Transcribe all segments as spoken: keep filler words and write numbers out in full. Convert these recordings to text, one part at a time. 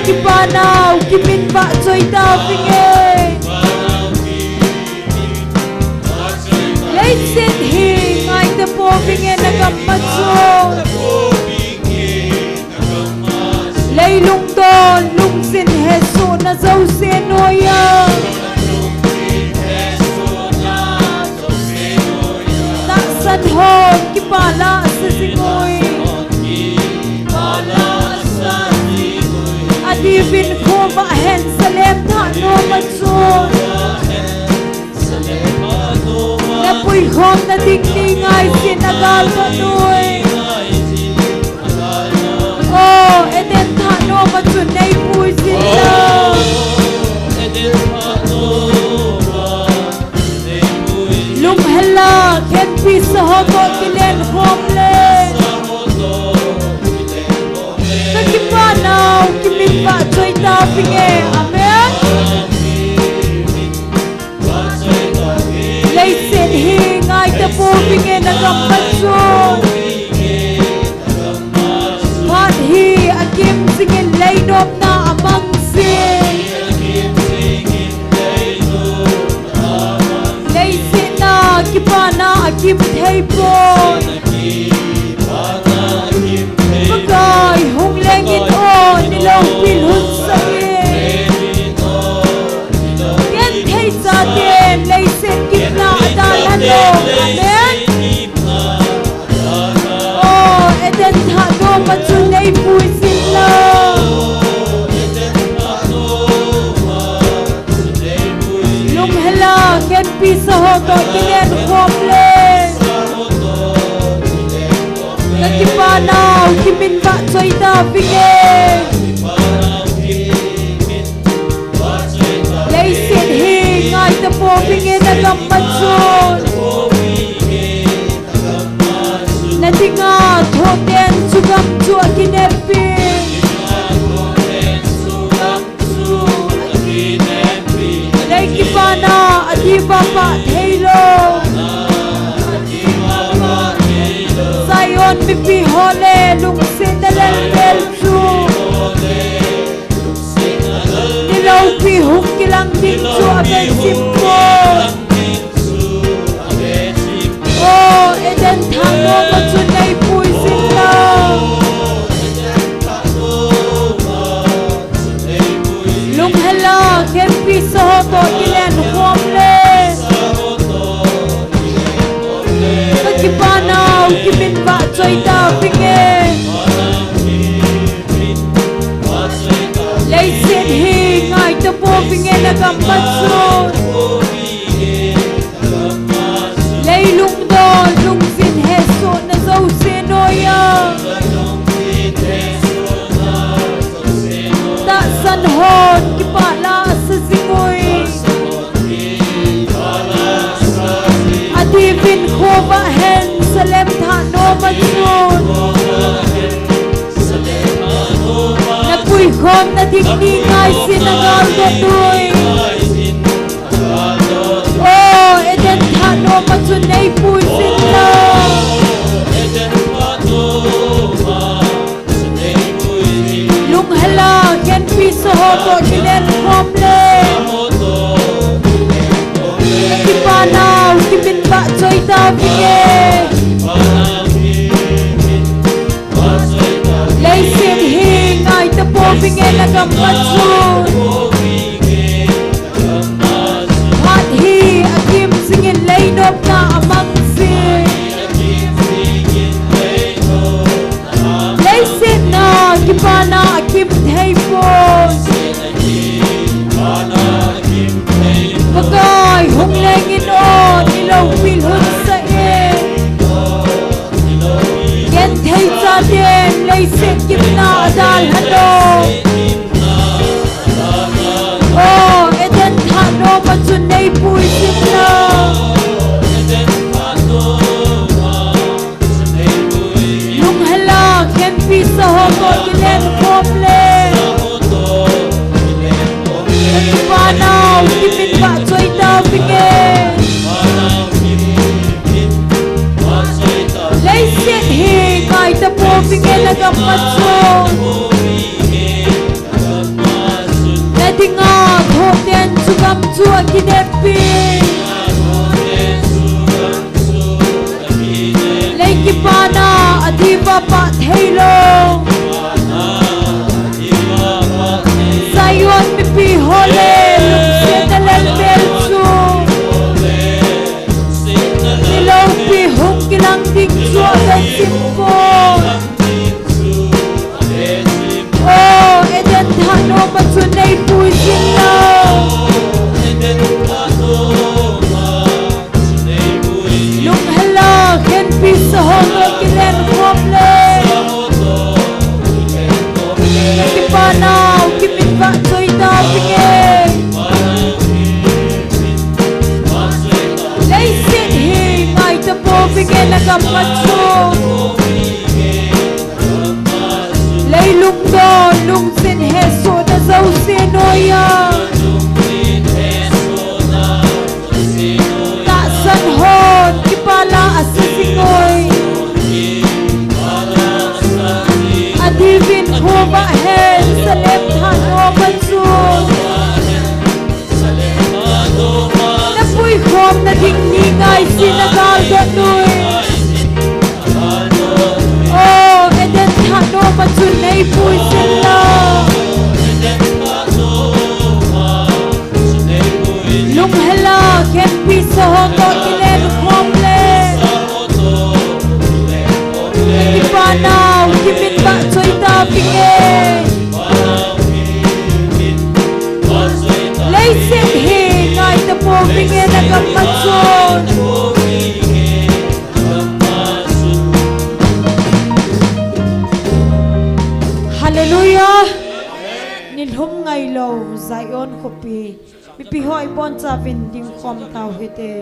Kipanau kimin vahchoi tauvinge. Leiset hi ngaita pouvinge nagam machun. Leilung don lungsin hesohna jouse noiya tahsan hon kipa la asa jingui. Adiuvin khovah hen Salem thah nom achun napuikhomna ding ni ngaijin agalkha noi. O Eden thah nom achun neipuijin la. Lunghel la khenpi sa ho toh kilen khom le. Kakipanau kimin vahchoi tauvinge. Amen. Leiset hi ngaita pouvinge nagam machun. Phat hi akim jingin leinopna amang jing. Leiset na kipana akim thei poi. Pakai hung lengin o niloupil hun sah in. Genthei chaten leiset kipna adalhan lou. Amen. O Eden thah nom achun neipuijin la. Lunghel la khenpi sa ho toh kilen khom le. Kakipanau kimin vahchoi tauvinge. Leiset hi ngaita pouvinge nagam machun. Nadinga thoten chu gam chu akineppi. Lei kipana adiuva pah theilou. Zion mipi ho le lungsetna lelbel chu niloupi hung kilang ding chu aven jim poi. O Eden thah nom achun neipuijin la. Lunghel la khenpi sa ho toh kilen khom le. Kakipanau kimin vahchoi tauvinge. Leiset hi ngaita pouvinge nagam machun. Leilung don lungsin hesohna jouse noiya tahsan hon kipa la asa jingui. Adiuvin khovah hen Salem thah nom achun napuikhomna ding ni ngaijin agalkha noi. O Eden thah nom achun neipuijin la. Lunghel la khenpi sa ho toh kilen khom le. Kakipanau kimin vahchoi tauvinge. Leiset hi ngaita pouvinge nagam machun. Phat hi akim jingin leinopna amang jing. Leiset na kipana akim thei poi. Pakai hung lengin o niloupil hun sah in. Genthei chaten leiset kipna adalhan o. O Eden thah nom achun neipuijin la. Lunghel la khenpi sa ho toh kilen khom le. Kakipanau kimin vahchoi tauvinge. Leiset hi ngaita pouvinge nagam machun. Nga thoten chu gam chu akineppi. Lei kipana adiuva pah theilou. Zion mipi ho le lungsetna lelbel chu niloupi hung kilang ding chu avet jing poi. O, Eden thanom a chun neipui jing lang. Lunghel a khenpi sa ho toh kilen khom le. Kipana u kiminvah choi tavinge. Leiset hi ngaita pouvinge nagam a chun. Lei lungdon, lungset hesohna jouse noiya. Tahsan hon kipah la asa jing oi. Adiuvin khovah hen Salem thanom a chun. Napuikhomna ding ni ngaisena galdot ui. O, Eden thanom a chun neipui jing lang. Lunghel a khenpi sa ho toh kilen khom le. Kipana u kiminvah choi tavinge. Leiset hi ngaita pouvinge nagam a chun. Hallelujah. Nilhum ngailou Zion khopi. Mipi ho ibonchauvin dingkhom tau hite.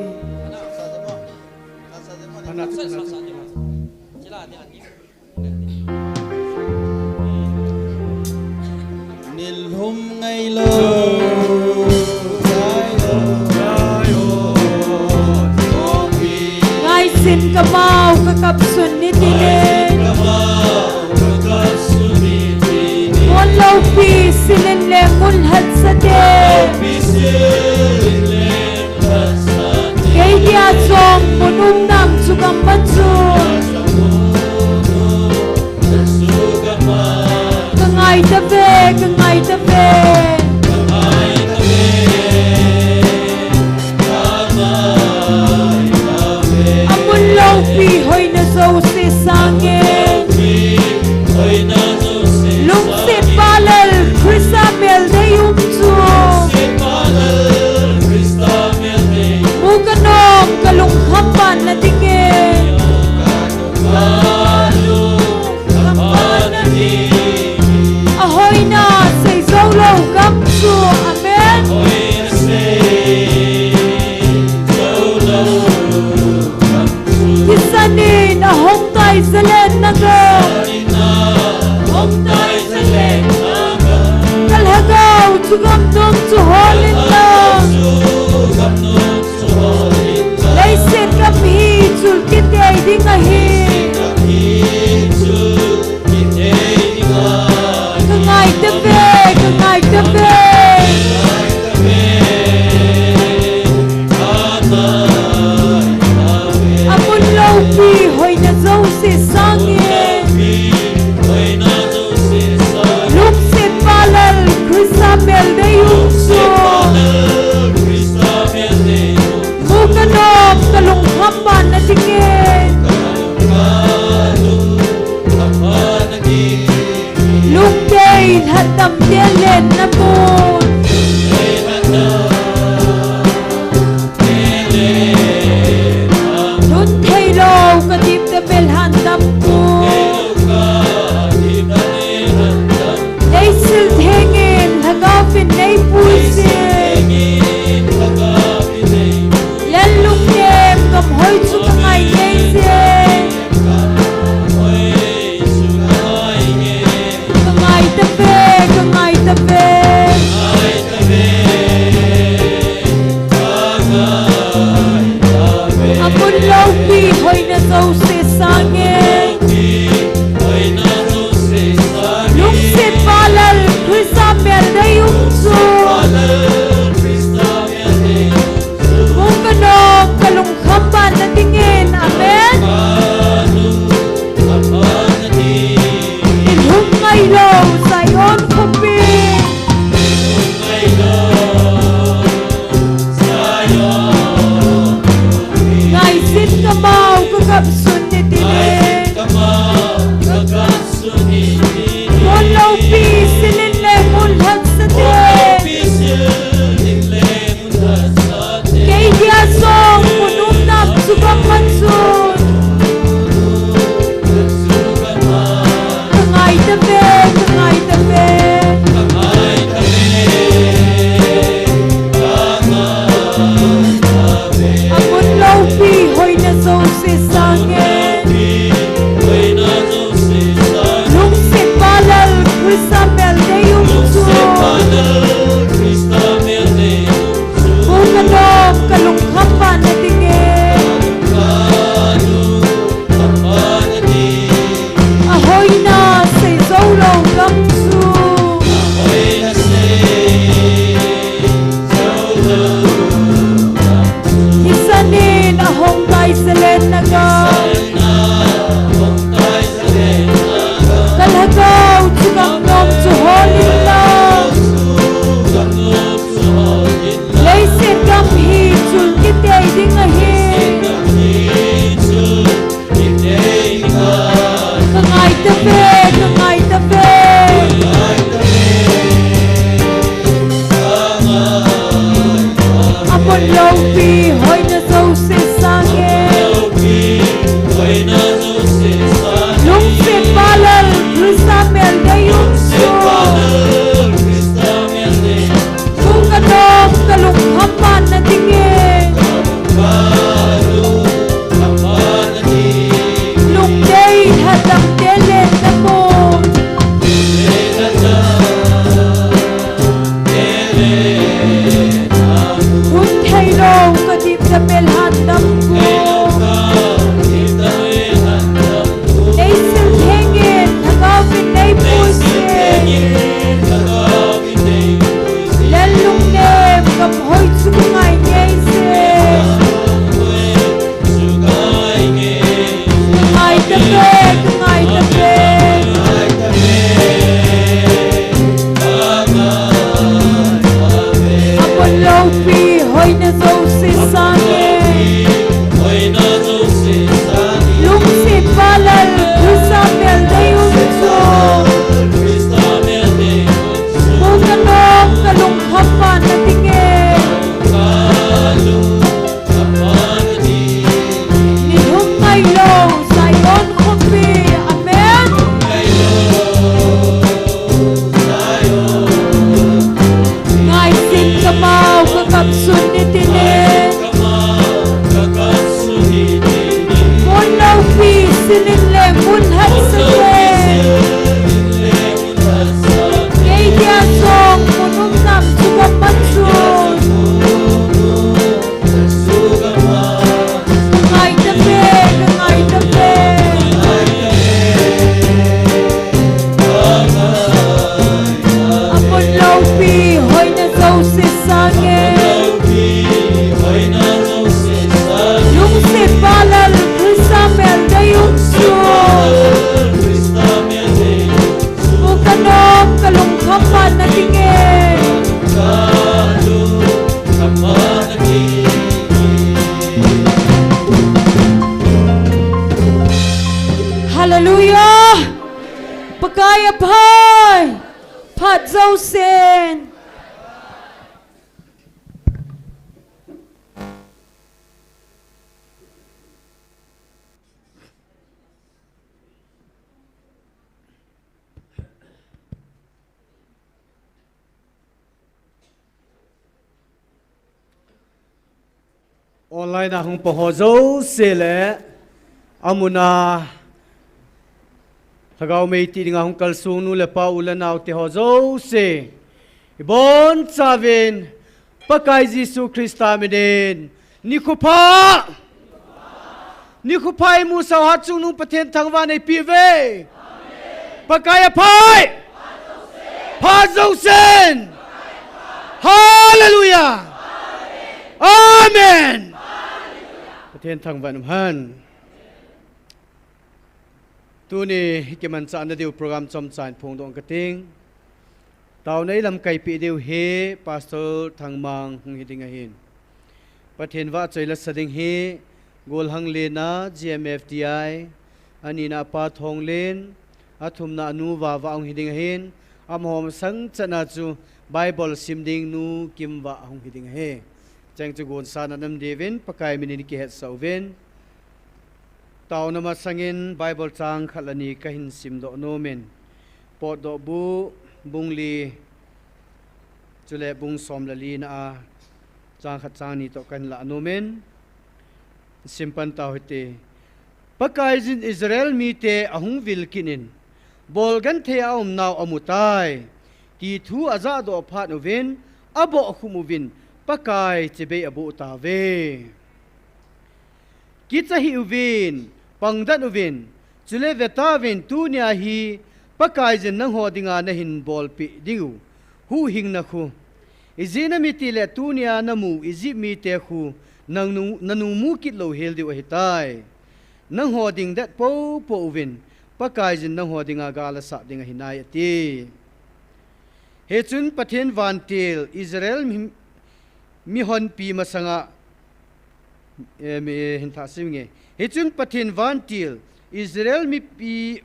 Nilhum ngailou. Ngaisin kamau kakap sun nitinin. Mun loupi silin le mun hatsate. Kei dia jong mun umnam chu gam a chun. Ka ngaitave, ka ngaitave. Amun loupi hoina jouse sangin. Lungset valel Christa mel dei um chu. Mu kanom kalungkham panna dingin. Ahoina seijou lou Hoina jouse sangin, lungset valal Christa mel dei um chu, mu kanom kalung kham pan nading e. Nilhum ngailou Zion khompi, amen. Ngaisim kamau kakap sun nitile, mun loupi silin le mun hatsate, kei dia jong mun um nam chu kaman sun. Ngai tape, ngai tape. Amun loupi hoina jouse sangin, lungset valal Christa mel dei um chu, mu kanom kalung kham pan nading e. Hallelujah. Pakai aphai. Phat jousen. Online a hung pang ho jouse le, amun a Lhagao mei ti dinga hung kalsung nu le pa, u le nao te ho jouse, ibonchauvin Pakai Jesu Christa minin nikho pha. Nikho pha imusah u hatchungnung Pathen thangvah in eipeh uve. Pakai aphai. Phat jousen. Hallelujah. Amen. Pathen thangvah in umhen. Tuni kimanchah nadiu program chomcha in phongdoh kate. Taona ilamkaipeh diu hi Pastor Thangmang hung hiding ahin. Pathen vahchoi lasa ding hi Golhanglen a G M F T I, anina a Pa Thonglen, athumna a Nu Vava hung hiding ahin, amaho masang chan a chu Bible sim ding Nu Kimvah hung hiding ahi. Cheng chu gonsan a nam diuvin Pakai minin kihetsah uvin. Taona masangin Bible chang khat le ni kahin simdoh nomin, Potdohbu bung li, chule bung som le lina a chang khat chang ni toh kahin lah nomin, simpan tau hite. Pakaiyin Israel mite ahung vil kit in, bolgenthei a aumnau amutai, ti thu ajahdoh phat uvin, abohkhum uvin, Pakai chibai aboh tauve. Kicha hih uvin, pangdat uvin, chule vetauvin, tunia hi Pakaiyin nangho dinga nahin bolpeh diu huhhingna khu. Ijeh inem itile tunia namu Egypt mite khu nang nu, nanung mu kit louhel diu ahitai. Nangho dingdet poupou uvin, Pakaiyin nangho dinga gal asat ding ahinai, ati. Hichun Pathen vantil Israel mi, mihonpi masanga, eh, mi, eh, hin thah sim nge. Hichun Pathen vantil Israel mipi,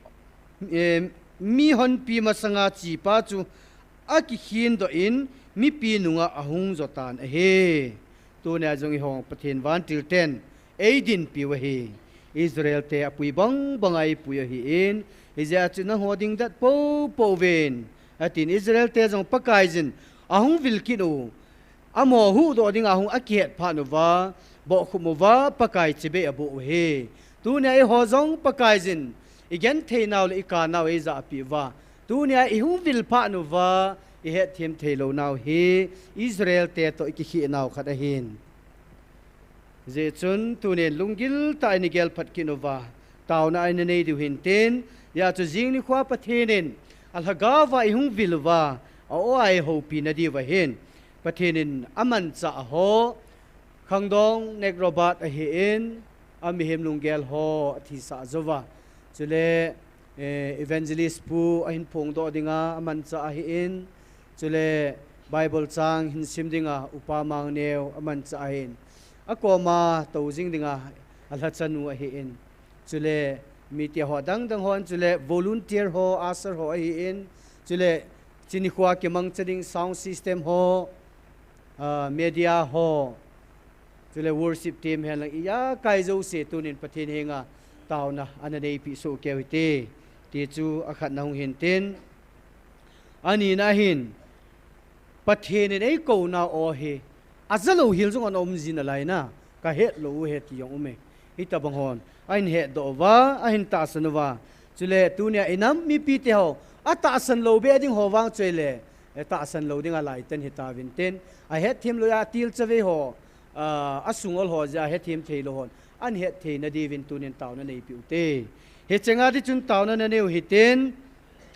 eh, mihonpi masanga chepa chu akikhendoh in mipi nunga ahung jotan ahi. Tunia jong eiho Pathen vantil ten eidinpiu ahi. Israel te apui bangbanga eipui ahin, hijeh a chu nangho dingdet poupou uvin, atin. Israel te jong Pakaiyin ahung vil kit u, amaho huhdoh dinga hung akihet phat uva, bohkhum uva, Pakai chibai aboh u ahi. Tunia eiho jong Pakaiyin igenthei nau le ikannau eijahpeh uva, tunia ihung vil phat uva, ihetthem thei lou nau hi Israel te toh ikikheh nau khat ahin. Hijeh chun tunin lunggil tah in igel phat kit uva, taona ina nei diu hintin, hijeh chun jing nikhoa Pathen in alhagao va ihung vil uva, a-o a eihoupi nadiu ahin. Pathen in amanchah ho, Khangdong Nek Robert ahin, amihem lunggel ho athisah jouva, chule, eh, Evangelist Pu ahin phongdoh dinga amanchah ahin, chule Bible chang hin sim dinga upa Mangneo amanchah ahin, akoma tou jing dinga alhachanu ahin, chule mite ho dangdang hon, chule volunteer ho, usher ho ahin, chule chuni khoa kimangcha ding sound system ho, ah, media ho, chule worship team hen lang, ijakai jouse tunin Pathen henga taona ana neipi soh keu hite, ti chu akhatna hung hintin. Anina hin, Pathen in eikouna aw hi, aja louhel jong ana um jin alaina, kahet lou u ahi ti jong um e. Hitobang hon ahin hetdoh uva, ahin tahsan uva. Chule tunia inam mipite ho, atahsan lou beh ding ho vang chu ahile, eh, tahsan lou ding alaitan hitauvin tin, ahetthem lou a atilchavei ho, ah, asung ol ho jeh a hethem theilou hon ahin hetthei nadiuvin tunin taona neipiu hite. Hichenga tichun taona naneiu hitin,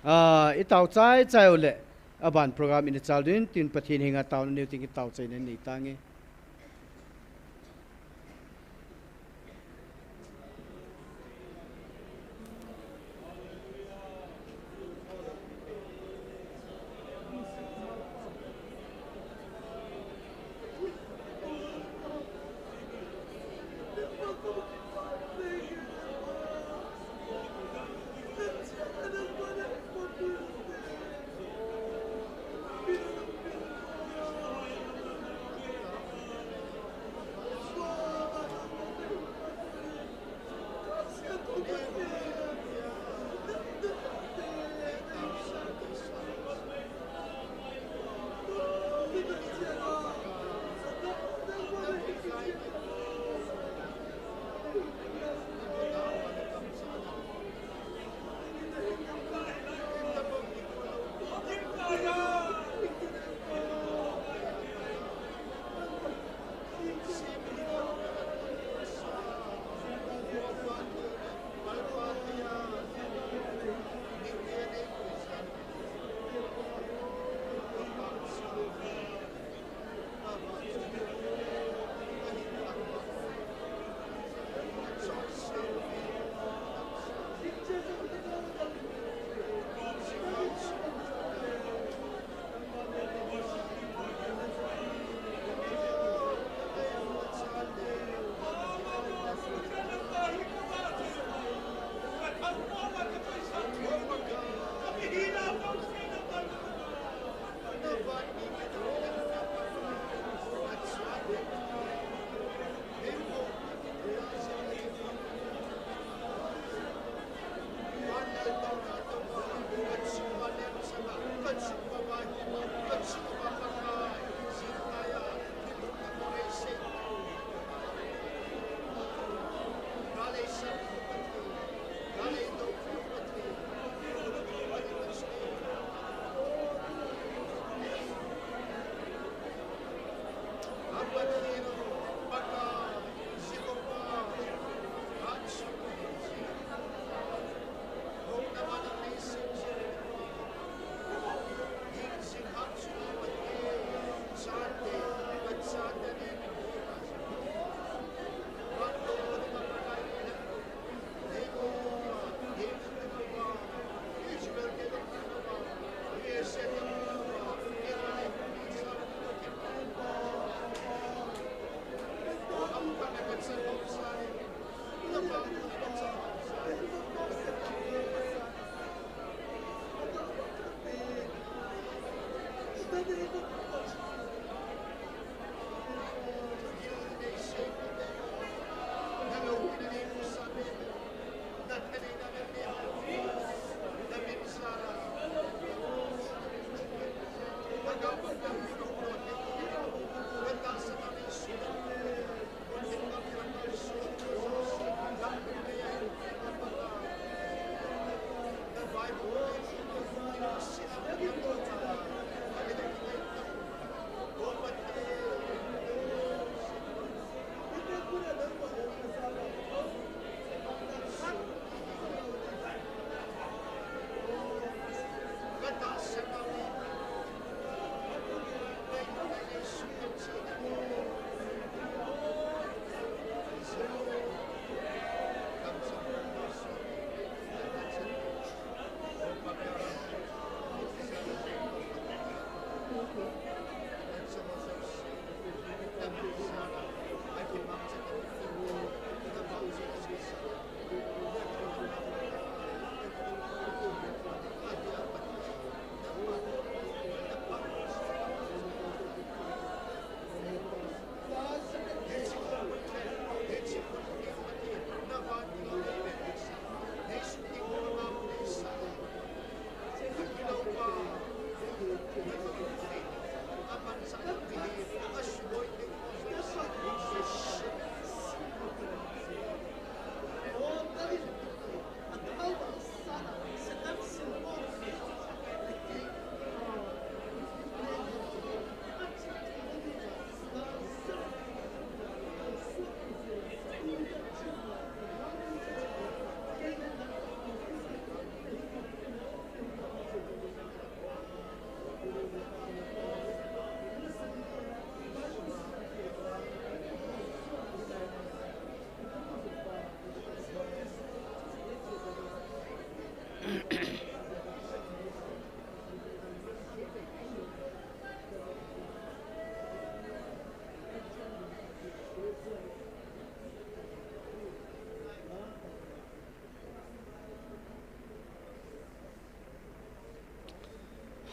ah, itao chaichai uleh, aban program ina chal ding tin, Pathen henga taona neiu tin kitao chaina nei tange.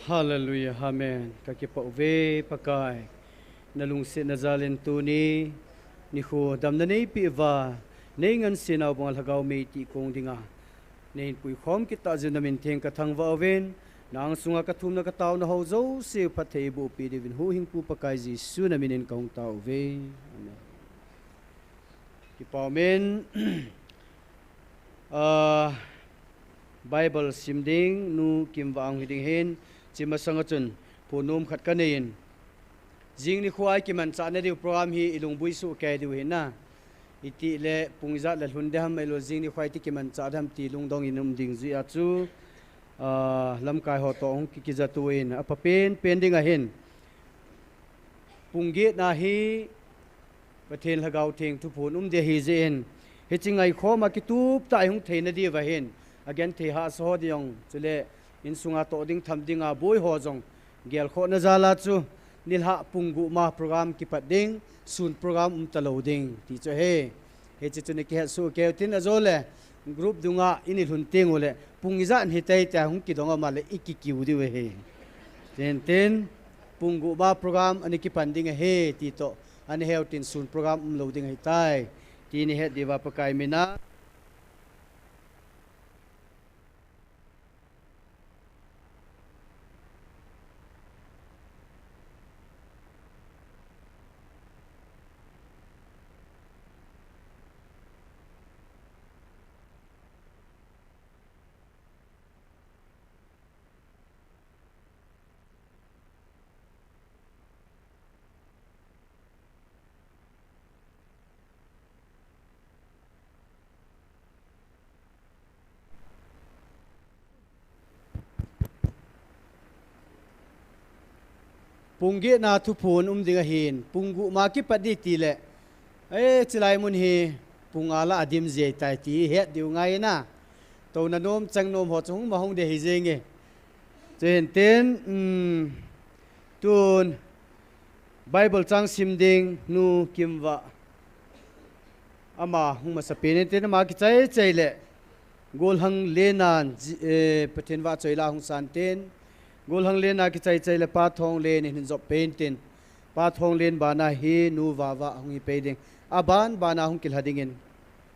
Hallelujah, amen. Kakipah uve Pakai. Nalungsetna jalin tuni nikho damna neipeh uva, neingansena u banga lhagao meitih kong dinga neihin puikhom kit tah jeh un namin theng kathangvah uvin, nang sunga kathumna kataona ho jouse phatthei bohpeh diuvin huhhingpu Pakai Jesu naminin kahung tao uve. Amen. Kipa umin, ah, Bible sim ding nu Kimvah ahung hi ding ahin, hiche masanga chun phonnom khat kaneiyin, jing nikho a ikimanchah nadiu program hi ilungbui sohkei diu ahin na. Itih le pung ijat le lhun ding ham, ahilou jing nikho a iti kimanchah ding ham ti lungdong in um ding jeh a chu, ah, lamkai ho toh hung ki, kijatoh in apha penpen ding ahin. Pung getna hi Pathen Lhagao Theng thuphon um ding ahi jeh in, hiche ngaikhom a kitup tah a ihung theina diuva hin, agenthei hahsa ho ding, chule insunga toh ding tham dinga boi ho jong gelkhohna jal a chu, nilhah pung gup ma program kipat ding, sun program um talou ding ti chu ahi. Hiche chu nakihet soh keiyu tin, ajole group dunga ini lhun tengule pung ijat hitai tia hung kidong a, ama le ikikiu diu ahi. Tin tin, pung gup ma program ana kipan ding ahi ti toh ana heu tin, sun program umlou ding ahitai ti nahet diuva Pakai mina. Pung getna thuphon um ding ahin, pung gup ma kipat ding tile, eh, chulai mun hi pung nga lah a dim jeng tai ti het diu ngai na. Touna nom, chang nom ho chu hung ma hung ding ahi jenge. Chuin tin, um, tun Bible chang sim ding nu Kimvah ama hung masapen in tin, ama kichai chai le Golhang Lenan ji, eh, Pathen vahchoi la hung san tin, Golhang Lena kichai chai le Pa Thonglen in hin jop pen tin, Pa Thonglen bana hi nu Vava hung hi pei ding, aban bana hung kilha dingin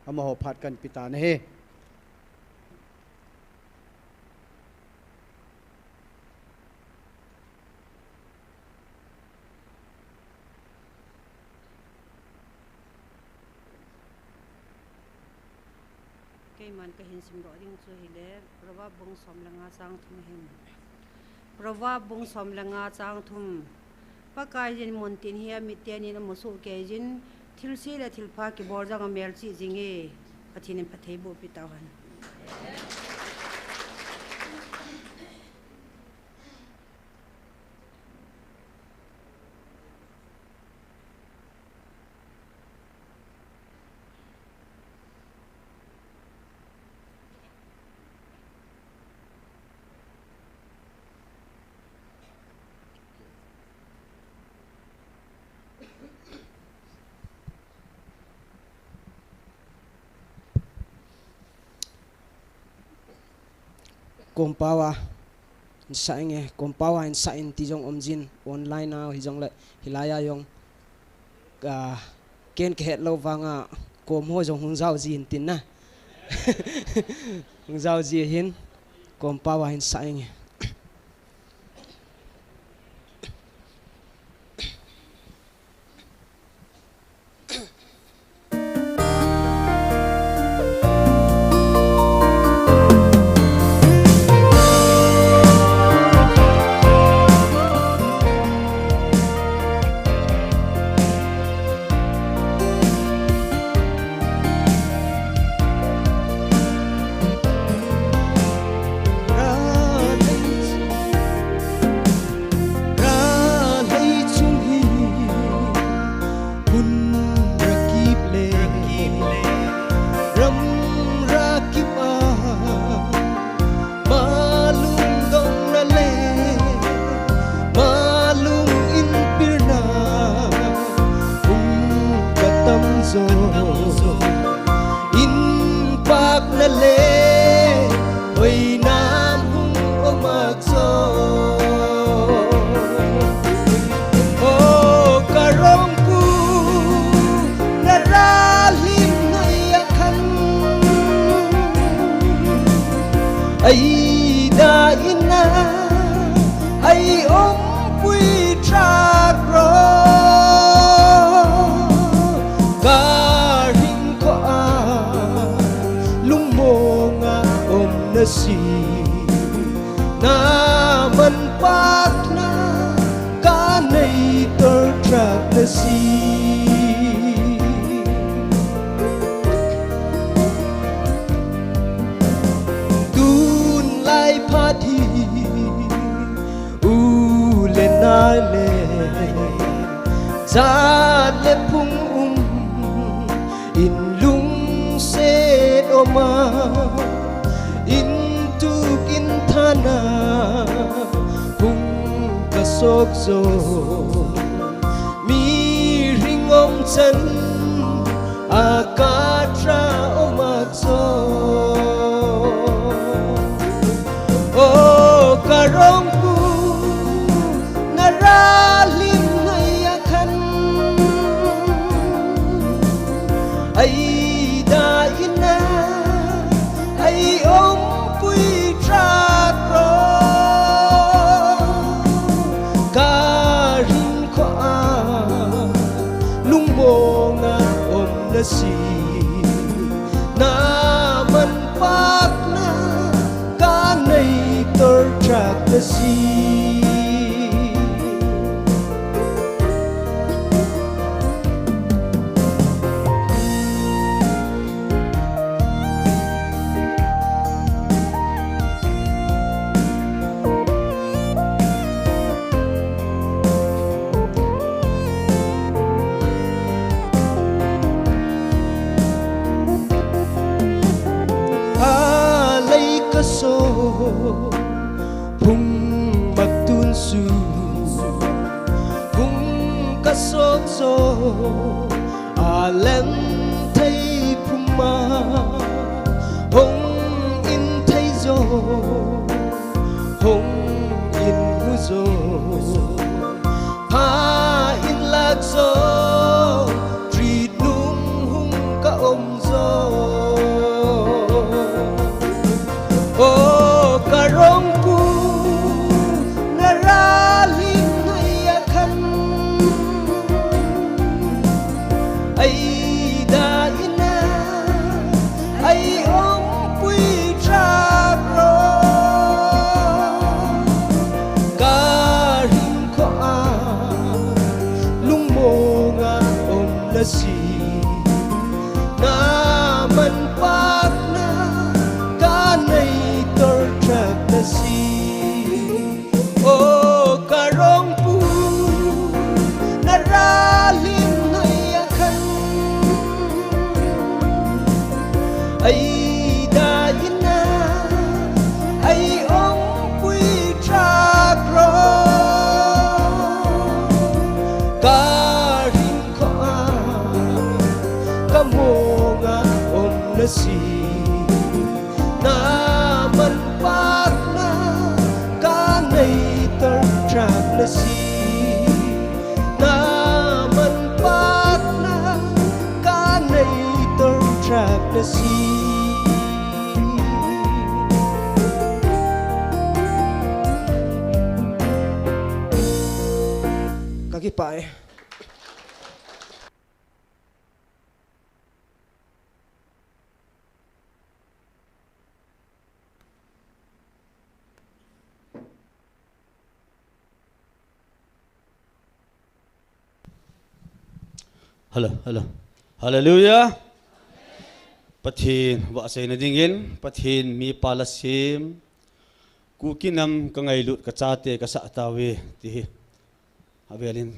amaho phat kan pe tan ahi. Keiman kahin simdoh ding chu hile, Proverb bung som le nga chang thum ahin. Proverb bung som le nga chang thum. Pakaiyin muntin hi amit teni in amu soh keiyin, thilse le thilpha kibol jong amelchih jinge. Pathen in phatthei bohpeh tauhen. Kompao a hin sa inge, kompao a hin sa in ti jong um jin, online a hijongle hilai a jong, ah, ken kahet lou vanga kom ho jong hung jao ji in tin na. Hung jao ji hin, kompao a hin sa inge. Ra lei chung hi hun rakip le, ram rakip a, ma lungdong na le, ma lung inpirna hung katam jo. Inpakna le hoinam hung um a jo. Ei da ina, ei umpui trak ro. Ka ring kho a, lungmong a um na si. Na manpakna ka nei tor trak na si. Tun lai phat hi u le nai le, jat le phung um, in lungset um a, in tuk in than a, hung ka sok zo. Mi ring um chan a ka tra um a zo. O ka rong pu, na ra lim nai a khan. Ei da ina, ei umpui trak ro. Ka ring kho a, lungmong a um na si. Na manpakna ka nei tor trak na si. A lei ka so, phung mak tun su, phung ka sok zo, a lem thei phung ma, hung in thei zo, hung in mu zo, pha in lak zo, treat nung hung ka um zo. O ka rong pu, na ra lim nai a khan. Ei da ina, ei umpui trak ro. Ka ring kho a, lungmong a um na si. Na manpakna ka nei tor trak na si. O ka rong pu, na ra lim nai a khan. Ei da ina, ei umpui trak ro. Ka ring kho a, ka mong a um na si. Na manpakna ka nei tor trak na si. Na manpakna ka nei tor trak na si. Ka kipah e. Hello, hello. Hallelujah. Pathen vahchoina dingin, Pathen mipa la sem. Kuki nam ka ngailut ka chate ka sah tauve, ti hi. Avelin,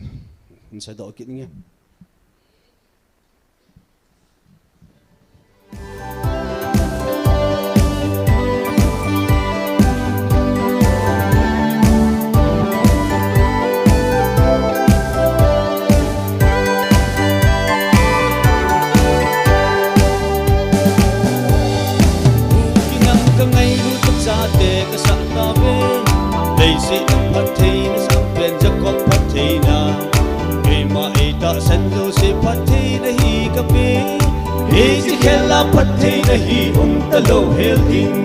in sa doh kit nge. Kuki nam ka ngailut ka chate ka sah tauve. Leiset a phattheina sangpen Jacob phattheina. Keima eitahsan jouse phattheina hi ka pe. Hiche khel a phattheina hi um talou hel ding.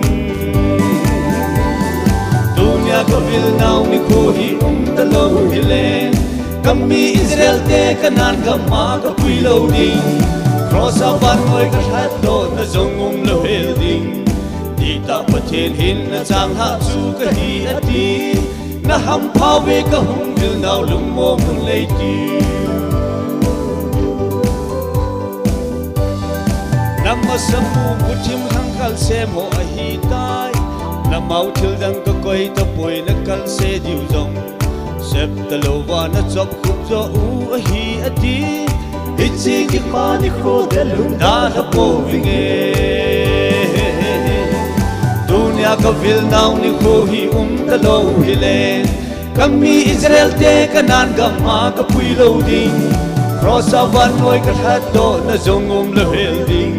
Tunia ka vil nau nikho hi um talou hile, ka mi Israel te Canaan gam a ka pui lou ding. Cross a vannoi ka lhat doh na jong um lou hel ding. Tita Pathen hin na changlhah chu ka hi ati. Na hampha uve ka hung vil nau lungmong un lei ti. Na masa mu muthim lhangkal sem ho ahi tai. Na mau thil dang ka koi tapoi na kal se diu jong. Sep talou va na chop khup jo u ahi ati. Hiche kikah nikho te lungdalha pouvinge. Tunia ka vil nau nikho hi um talou hile, ka mi Israel te Canaan gam a ka pui lou ding. Cross a vannoi ka lhat doh na jong um lou hel ding.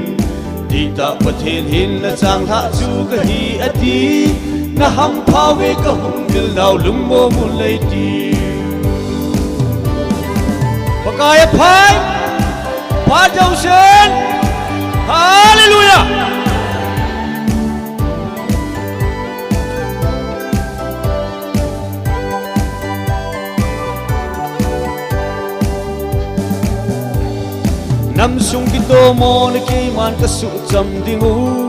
Tita Pathen hin na changlhah chu ka hi ati. Na hampha uve ka hung vil nau lungmong un lei ti. Pakai aphai. Phat jousen. Hallelujah. Nam sung kitomona keiman ka suhcham ding u.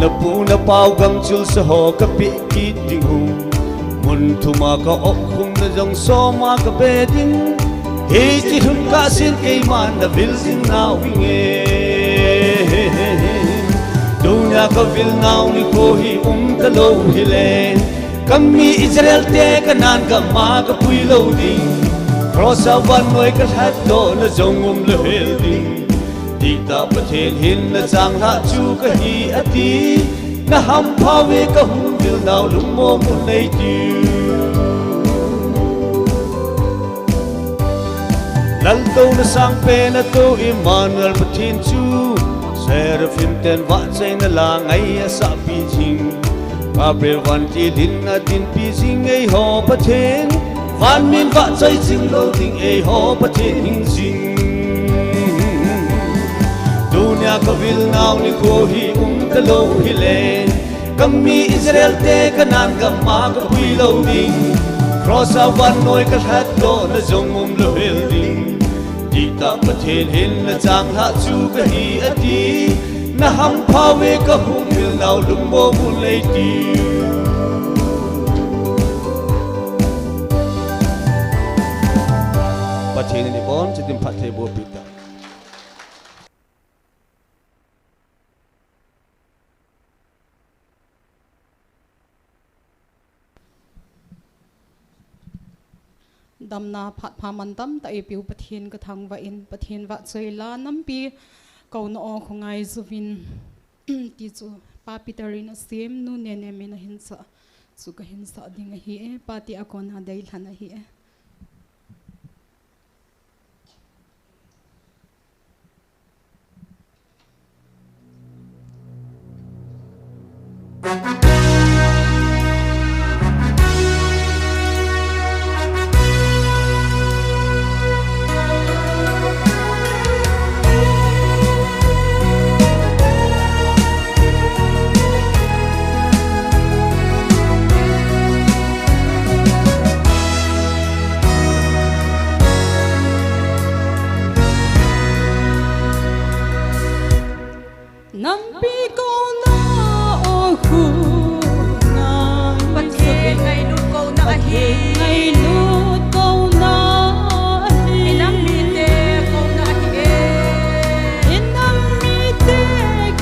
Na pu na pau gangchil sa ho ka peh kit ding u. Mun thum a ka op khum na jong som a ka be ding. Hiche lhun kahsen keiman na vil jing nau vinge. Tunia ka vil nau nikho hi um talou hile, ka mi Israel te Canaan gam a ka pui lou ding. Cross a vannoi ka lhat doh na jong um lou hel ding. Tita Pathen hin na changlhah chu ka hi ati. Na hampha uve ka hung vil nau lungmong un lei ti. Laltouna sangpen a tou Emmanuel Pathen chu, Seraphim ten vahchoina la ngai asahpi jing. Gabriel vantil in a dinpi jing eiho Pathen, van min vahchoi jing lou ding eiho Pathen hing jing. Tunia ka vil nau nikho hi um talou hile, ka mi Israel te Canaan gam a ka pui lou ding. Cross a vannoi ka lhat doh na jong um lou hel ding. Tita Pathen hin na changlhah chu ka hi ati. Na hampha uve ka hung vil nau lungmong un lei ti. Pathen in ibonchauva phattheiboh peh ta. Damna phat pha mantam tah eipeu Pathen ka thangvah in, Pathen vahchoi la nampi kouna aw khongai jouvin, ti chu Pa Peter in asem, Nu Nenem in ahinsah chu kahinsah ding ahi e, Pa ti a kona deilhen ahi e. Nampi kouna aw khongai, Pathen ngailut kouna ahi. Pathen ngailut kouna ahi. I nam mite kouna ahi e. I nam mite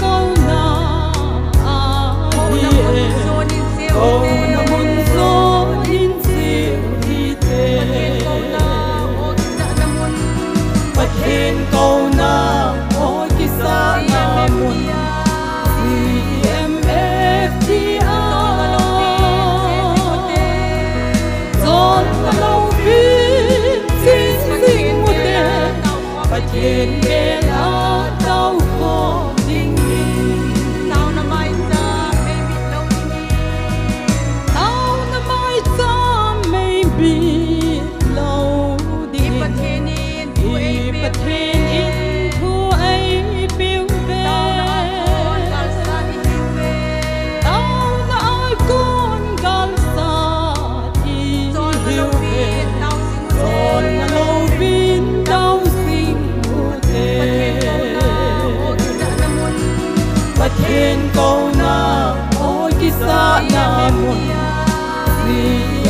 kouna ahi e. Kouna mun jon in jeh u hite. Kouna mun jon in jeh u hite. Pathen kouna aw kisahna mun. Pathen kouna aw kisahna mun. C M F T R. Jon na loupin jing jing u te. Pathen bel a tao khom ding in. Taona maicham meibit lou ding in. Taona maicham meibit lou ding in. I Pathen in thu eipeh uve. I Pathen in thu eipeh uve. Taona aikon galsa i hiuve. Taona aikon galsa Pathen kouna o kisahna mun C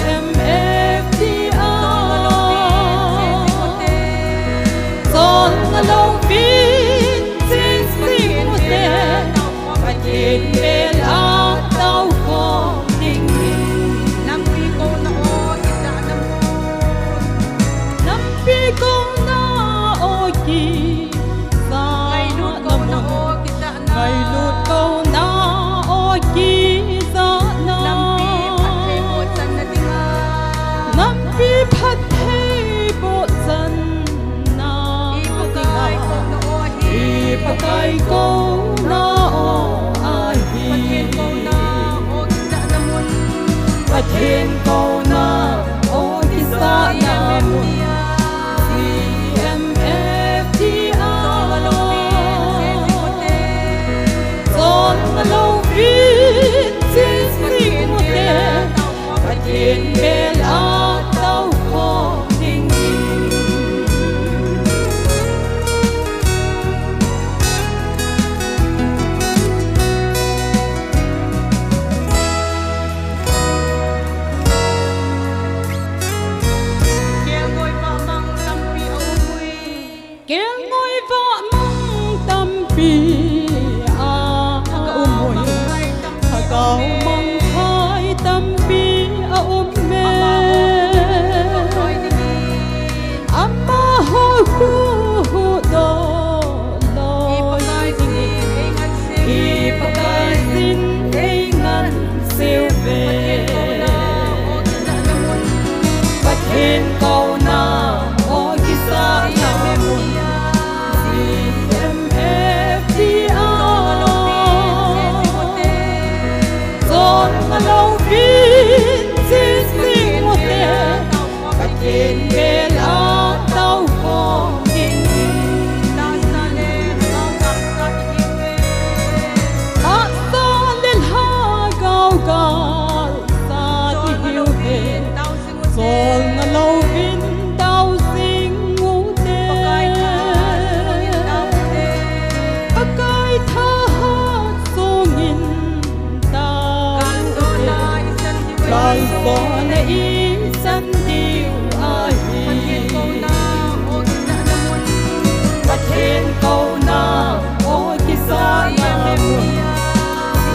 M F T R. Sol ngalouvin ching jing ute, Pathen bel a tao khom ding. Nampi kouna o kisahna mun. Nampi kouna o kisahna mun. Ngailut kouna o kisahna. Ngailut kouna o kisahna. Nampi phatthei bohchanna dinga. Nampi phatthei bohchanna dinga. I Pakai kouna o ahi. I Pakai kouna o ahi. Pathen kouna o kisahna mun. Pathen kouna o kisahna mun. C M F T R. Sol ngalouvin ching jing ute, Pathen bel a tao khom ding. Kelngoi vahmang tampi a um ui. Kelngoi vahmang tampi a, a um ui. Lhagao mangthai tampi a um e. Amaho khu huhdoh lou ding. I Pakaiyin ei ngansiu ve. Pathen kouna o kisahna mun. C M F T R. Sol ngalouvin ching jing ute, Pathen bel a tao khom ding. Tahsa le lhagao galsat ihiu ve. Sol ngalouvin tao jing ute. Pakai thahat sungin tao ute. Kalsona i san diu ahi. Pathen kouna o kisahna mun. C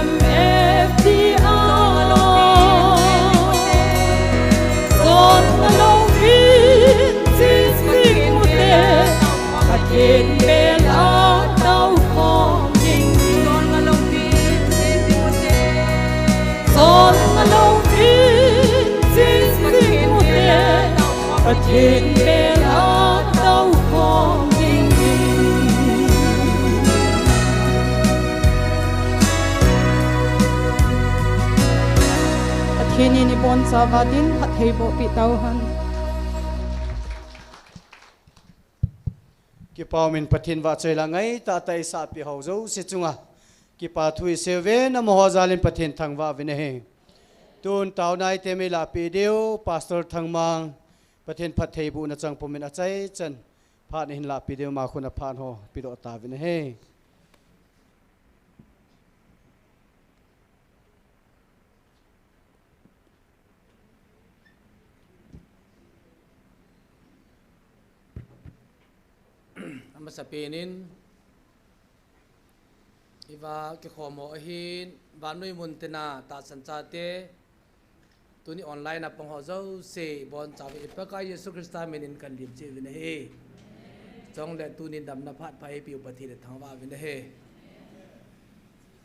M F T R. Sol ngalouvin ching jing ute, Pathen bel a tao khom ding. Sol ngalouvin ching jing ute, Pathen bel a tao khom ding. Pathen in ibonchauva dinphatthei bohpeh tauhen. Kipa umin Pathen vahchoi la ngaitah tah a eisahpeh ho jouse chunga kipa thu iseiuve, nangho jal in Pathen thangvah uvin ahi. Tun taona item eilahpeh diu Pastor Thangmang, Pathen phattheibohna chang pumin achaichan phat ahin lahpeh diu, ama khut a phat ho pedoh tauvin ahi. Amasapen in, iva kikhom ho ahin, vannoi mun tina tahsan chate, tuni online a pang ho jouse, ibonchauva i Pakai Jesu Christa minin kahin lim cheh uvin ahi. Chule tuni damna phat pha eipeu Pathen ithangvah uvin ahi.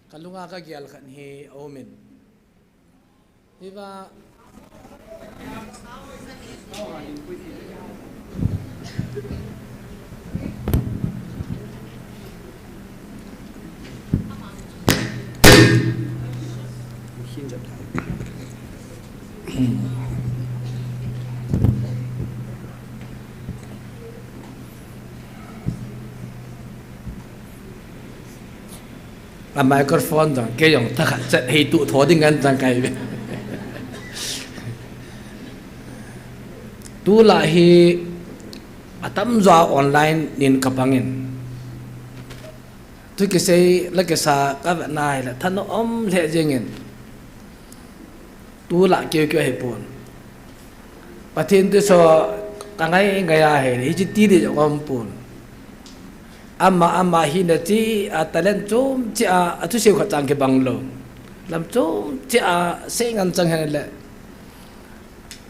Kalunga kagel khat hi aumin. Hiva. A microphone jong, kei jong thakhat chet hei tuh tho ding ngan jang kai ve. Tulai hi atamjo online in kapangin. Thu kisei la kisa ka vet na hile thanop um lheh jengin. Tulai keu keu ahipon. Pathen thusoh ka ngai ngai a hile, hiche ti ding jong umpon. Ama, ama hina cheh a talent chom cheh a, athusei khat chang kibang lou. Lam chom cheh a, sei ngen chang hen le.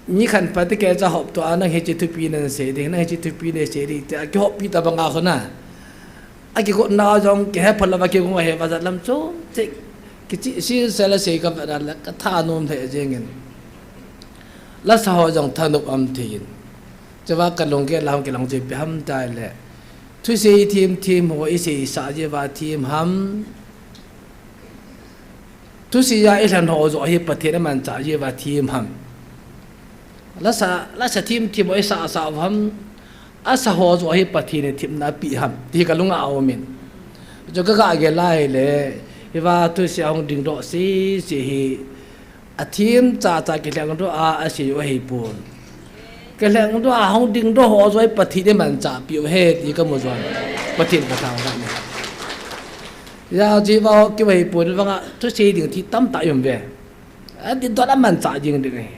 Mi khat phat te kicha hop to a, nang hiche thupi nasei ding, nang hiche thupi nasei ding, tia kihoppi tabang a khun a. Akigot na jong kihe phalou va kigong ahi va jat lam chom cheh. Kicheh sel sel a sei ka vet na le ka thanom lheh jengin. Lasa ho jong thanop um thei in. Chua ka lunggel a hung kilang chu ipi ham tile. Thusei them them ho i seisah jeh uva them ham. Thusei a i lhen ho joh hi Pathen amanchah jeh uva them ham. Lasa, lasa them them ho i sah sah u ham. Asa ho joh hi Pathen in themna apeh ham. Ti ka lunga aumin. Chu ka ga gel a hile. Hiva thusei a hung dingdoh sese hi. Athem chacha kilhengdoh a, asei u ahipon. Kilhengdoh a hung dingdoh ho joh hi Pathen in manchah peh u ahi ti ka mu jong. Pathen ka thangvah in. Hijeh chun hiva ho keu ahipon vang a thusei ding thil tamtah i um uve. Adingdoh a manchah ding ding ahi.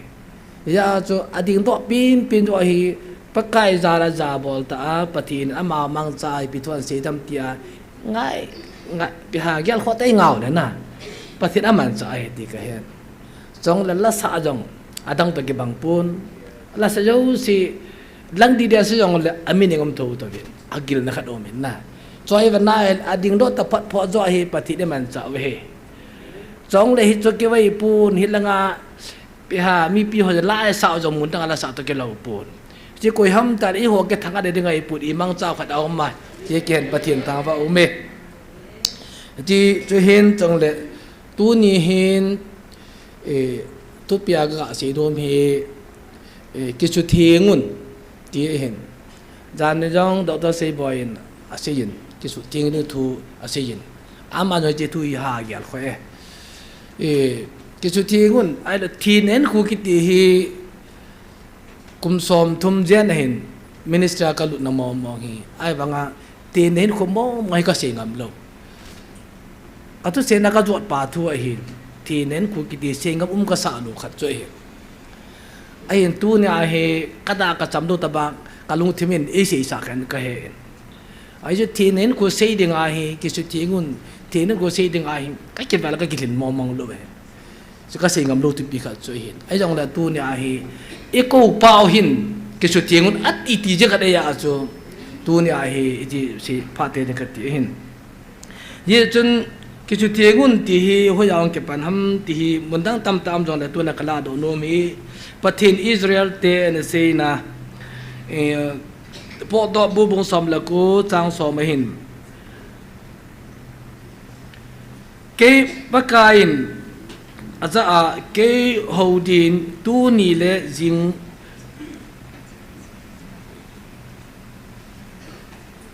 Hijeh chun adingdoh penpen joh hi Pakai jal a jabol tah a Pathen in ama mangcha a ipi thu asei dem tia ngai, ngai, ipi ham gel khoh tei ngau le na. Pathen amanchah ahi ti ka hen. Chule lasa jong adang toh kibang pon. Lasa jouse lang didi asa jongle amin engum tho tho vin. Agilna khat um in na. Chua hi va na adingdoh taphot phot joh hi Pathen in manchah u ahi. Chule hichu kivei pon hilanga ipi ham mipi ho la sa jong mun dang a lasa toh kilou pon. Hiche koi ham tile eiho kithang a ding ahipon i mangcha khat a um a. Hiche kihen Pathen thangvah um e. Hiche chu hin chule tuni hin, eh, thupi a ka sei nom hi, eh, kisutheng un ti ahin. Jan ni jong Doctor Seiboi in asei in, kisutheng ding thu asei in. Ama jong hiche thu hi ha gel khoh e. Eh, kisutheng un, ahile thina hinkho kiti hi kum somthum jen ahin ministry a ka lutna mong mong hi. Ahivanga thina hinkho mong mong hi ka sei ngam lou. Ka thuseina ka jot pa thu ahin, thina hinkho kiti sei ngam um ka sah lou khat chu ahin. Ahin tunia hi ka da ka cham lou tobang ka lungthim in ei seisah khen ka he in. Ahi chu thina hinkho sei ding ahi, kisutheng un, thina hinkho sei ding ahi, ka kivel ka kilhin mong mong lou e. Chu ka sei ngam lou thupi khat chu ahin. Ahi jongle tunia hi, i kou pau hin, kisutheng un ati ti jeh khat ahi a chu, tunia hi, iti sei phat tei ding kati ahin. Hijeh chun kisutheng un ti hi hoiya hung kipan ham ti hi mun dang tamtah um jongle tuna ka ladoh nom hi Pathen Israel te ana seina, eh, Potdohbu bung som le ko chang som ahin. Kei Pakai in ajah a kei hou din tuni le jing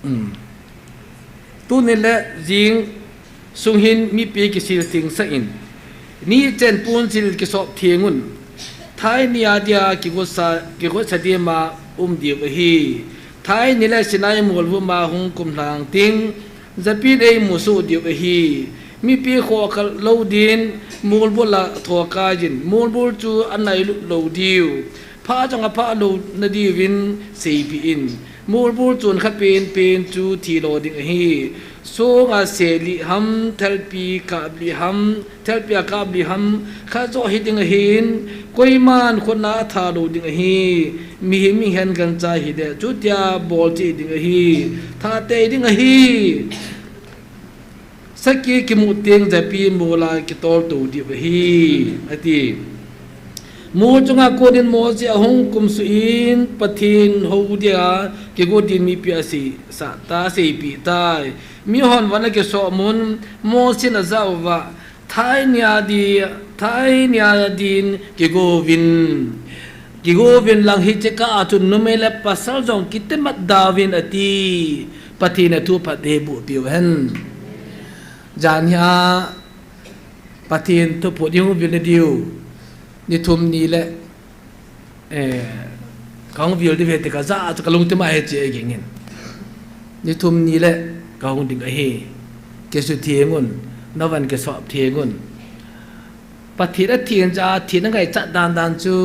Um. Tuni le jing sung hin mipi kisil tingsah in, nichen punsil kisop theng un, thai nia dia kigosa, kigosa dima um diu ahi. Thai ni le Sinai molvum a hung kumlhang ting, Japin ei musuh diu ahi. Mipi khohkal lou din, molbul a thokai in, molbul chu anailut lou diu. Pha jong apha lou nadiuvin seipeh in. Molbul chun kha penpen chu thilo ding ahi. Songa selih ham, thelpi kaplih ham, thelpi a kaplih ham, khat joh hiding ahin, koiman khutna atha lou ding ahi. Mihem minghen gancha hile, chutia bol cheh ding ahi. Tha tei ding ahi. Sakhi kimu teng japi mola kitol to diu ahi, ati. Mol chunga konin Mosi ahung kumsuh in Pathen hou dia kigo din mipi asei sah ta, aseipeh tai. Mihon vana kisoh mun Mosin ajah uva, thai nia di, thai nia din kigouvin. Kigouvin lang hiche kah a chun numei le pasal jong kitimat dauvin ati. Pathen in athu phatthei boh peh u hen. Jan hi a Pathen thu phot i hung vil na diu. Ni thum ni le, eh, ka hung vil diu ve ti ka ja chu ka lungthim a hiche a ging in. Ni thum ni le ka hung ding ahi. kisutheng un, navan kisop theng un. Pathen atheng cha, athen angaichat dan dan chu,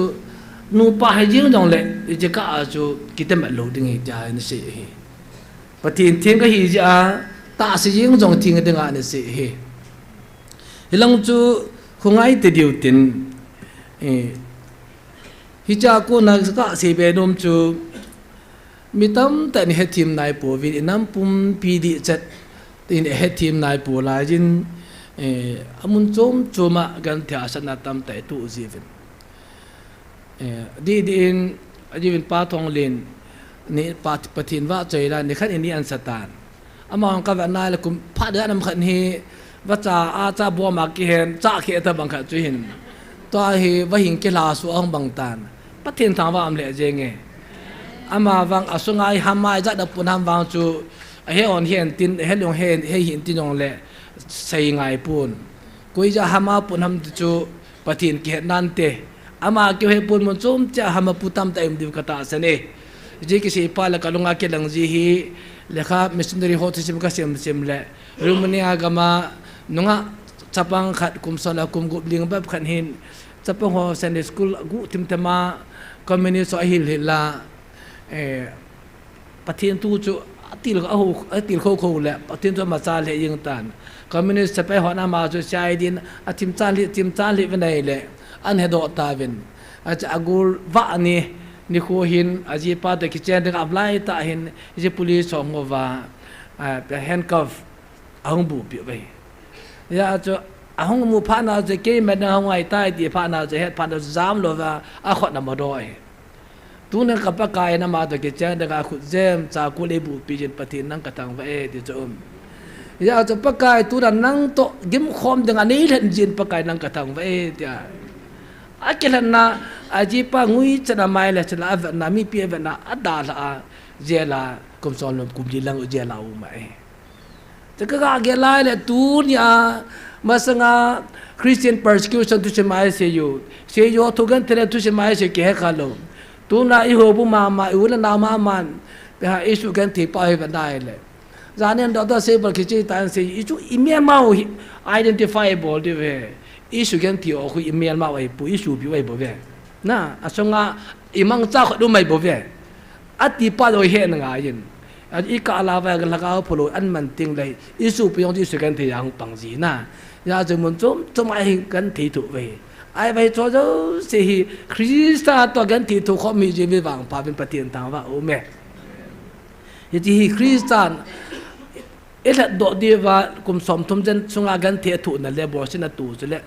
nupa hijeng jongle, hiche kah a chu, kitemat lou ding ahi tia ana sei ahi. Pathen theng kahi jeh a, tahsa jeng jong theng dinga ana sei ahi. Hilang chu, khongai te diu tin, eh, hiche a kona kasei be nom chu, mi tamtah in ihethem nai pouvin, inam pumpi dihchet in ihethem nai pou laiyin, eh, amun chom chom a genthei hahsatna tamtah itoh jiuvin. Eh, dih dih in, ajiuvin Pa Thonglen, ni Pa, Pathen vahchoi la, nikhat in ana sa tan. Ama hung kavet nai le kum phat deh a nam khat hi, vacha, acha bom a kihen, cha khe ta bang khat chu hin. Tua hi, vahing kilha su ahung bang tan. Pathen thangvah um lheh jenge. Ama vang asunga iham a ijat a pun ham vang chu, ahe on hen tin, ahe long hen, he hin tin jongle, sei ngai pon. Koi jeh a ham a pun ham ti chu, Pathen kihet nante. Ama kihet pon mun chom cheh a ham a pu tamtah um diu katahsan e. Hiche kisei phat le kalunga kilang ji hi, lekha missionary ho thusim kasim sim le, Romania gam a nungah chapang khat kum som le kum gup ling bep khat hin, chapang ho Sunday school guh thim thim a, communist ho ahil hil a, eh, Pathen thu chu atil, aho, atil kho kho le, Pathen thu ama cha lheh jeng tan. Communist sepai hon ama chu C I D in athim chan lheh, thim chan lheh uva ahile, ana hedoh tauvin. Acha agul vah ni, nikho hin, ajipa toh kichen ding a ablai tah hin, hiche police ho ahung uva, a, handcuff ahung buhpeh uve. Hijeh chun, ahung mu phat na chu, keiman nang hung ngai tai ti phat na chu, het phat na chu, jam louva, akhut ana modoh e. Tuna ka Pakai in ama toh kichen ding a khut jem, chakul eibuhpeh jin Pathen nang kathangvah e, ti chu um. Hijeh chun Pakai tuna nang toh gimkhom ding a neilhen jin Pakai nang kathangvah e, tia. Akilhenna, ajipa ngui chan a mai le chan a avetna, mipi avetna, adalhah a, jail a, kum som le kum li lang jail a aum e. Te ka, kagel lai le tunia, masanga Christian persecution thusim a isei u. Sei u thugenthei le thusim a isei kihe khalou. Tuna ihoubung mama, i u le nao maman, ipi ham isugenthei pa hi ve nai le. Janin doctor sei bol kichai tan sei, ichu imelmau hi identify bol diu ve. Isugenthei u khu imelmau ahi pou, isopiu ahi bouve. Na, asunga imangcha khat um ahi bouve. Ati pa jong ihet ngai in. A, ikah lava lhagao phalou aman teng le, isopi jong chu isugenthei a hung pang ji na. Hijeh chun mun chom chom a igenthei thou ve. Ahivang chu jouse hi Christa toh genthei thou khom hi jeh in vangpha uvin Pathen thangvah u me. Hiche hi Christan ilhatdoh diuva kum somthum jen sunga genthei athouna le bolsetna tou chule,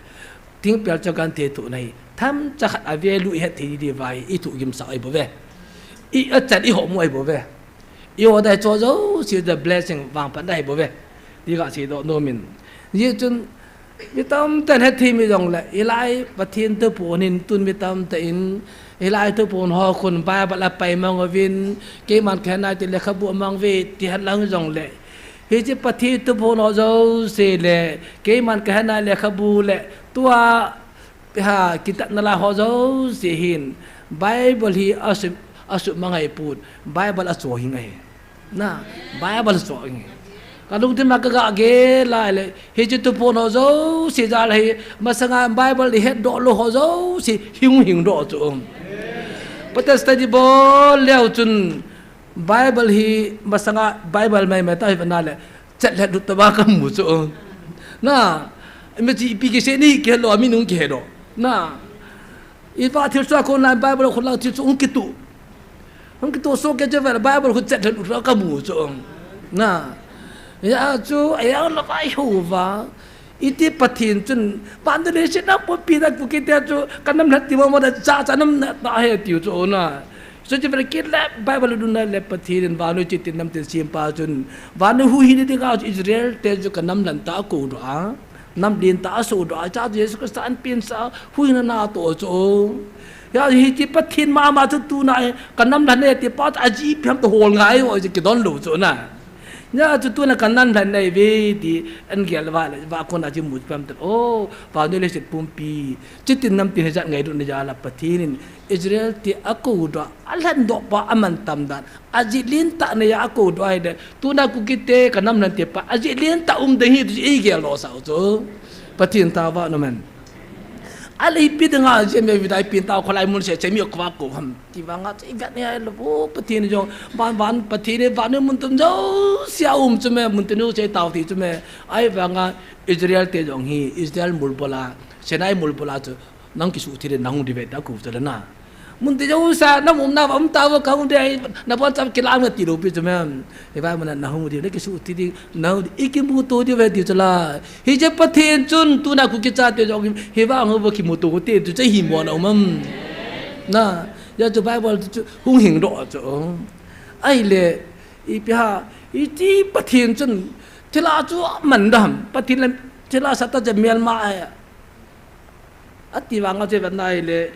thingpel chunga genthei thouna hi themcha khat a value ihet thei diuva hi ithoh gimsah ahi bouve. I, achan ihom u ahi bouve. Iho dai chu jouse the blessing vangphatna ahi bouve. Ti kaseidoh nom in. Hijeh chun, mi tamtah in hethem jongle, hilai Pathen thuphon hin tun mi tamtah in, hilai thuphon ho khun Bible apai mang uvin, keiman kahet nai ti lekhabu amang uve, ti het lang jongle. Hiche Pathen thuphon ho jouse le, keiman kahet nai lekhabu le, tua, ha, kitatna lai ho jouse hin, Bible hi asuh, asuhmang ahi pon, Bible achohhing ahi. Na, Bible chu inge. Kalungthim a kagah gel lai le, hiche thuphon ho jouse jal hi, masanga Bible ihetdoh lou ho jouse, hing hing doh chu um. Protest ding bol leu chun, Bible hi, masanga Bible maimai tah hi ve nai le, chet lheh lut tobang kamu chu um. Na, mi chi ipi kisei ni kihe lou, mi nung kihe doh. Na, Iva thilsoh a kon lai Bible a kon lang thilsoh hung kituh. Hung kituh soh kei chu vele Bible khu chet lheh lut kamu chu. Na. Hijeh chun, ajang lou vai hou va. Iti Pathen chun, vandalism na pu pi na pu kiti chu, kanam lhat ti mo mo da cha cha nam na ta he tiu chu na. Chuche vele kit le Bible dun na le Pathen in vannoi chiti nam tin sempa chun. Vannoi huhhing ding a chu Israel te chu kanam lhan tah a akou doh a. Nam lentah a asoh doh a, cha Jesu Christa an pensa, huhhingna atoh chu. Hijeh hin hiche Pathen mama chu tuna hi, kanam lhan e ti pa chu ajeh ipi ham toh hol ngai o, kidon lou chu na. Nia chu tuna Canaan lhan nei ve ti an gel va le, va kona chu mu pam tan. Oh, vannoi leiset pumpi. Chutin namtin hijat ngailutna jal a Pathen in Israel te akou doh, alhen doh pa aman tam dan. Ajeh lentah nei a akou doh ahile, tuna Kuki te kanam lhan te pa, ajeh lentah um ding ahi ti chu igel lou sah u chu. Pathen thangvah in umhen. Ahile ipi dinga jeh me vida ipi tah kholai mun sese mi khovah kou ham. Ti vanga chu ivet nei ahilou, Pathen jong, van, van, Pathen in vannoi mun tum jousea um chu me, mun tin jousea tao ti chu me. Ahivanga Israel te jong hi, Israel mulbul a, Sinai mulbul a chu, nang kisuhtheng ding nahung diu ve tia akou chu le na. Mun tin jousea, na umna va um tauve, kahung ding ahi, nabonchauva kilang ve tilou pi chu me. Hivang mun a nahung diu, nakisuhtheng ding, nahung diu, ikimuto diu ve ti chu la. Hiche Pathen chun, tuna Kuki chate jong, hivang ho va kimuto te, ti chu hi mo na um am. Na, hijeh chu Bible chu hung hing doh chu. Ahile, ipi ham, hiche Pathen chun, thilha chu aman dam, Pathen le thilha sah tah chu melma ahi. Ati vanga chu ivet na ahile,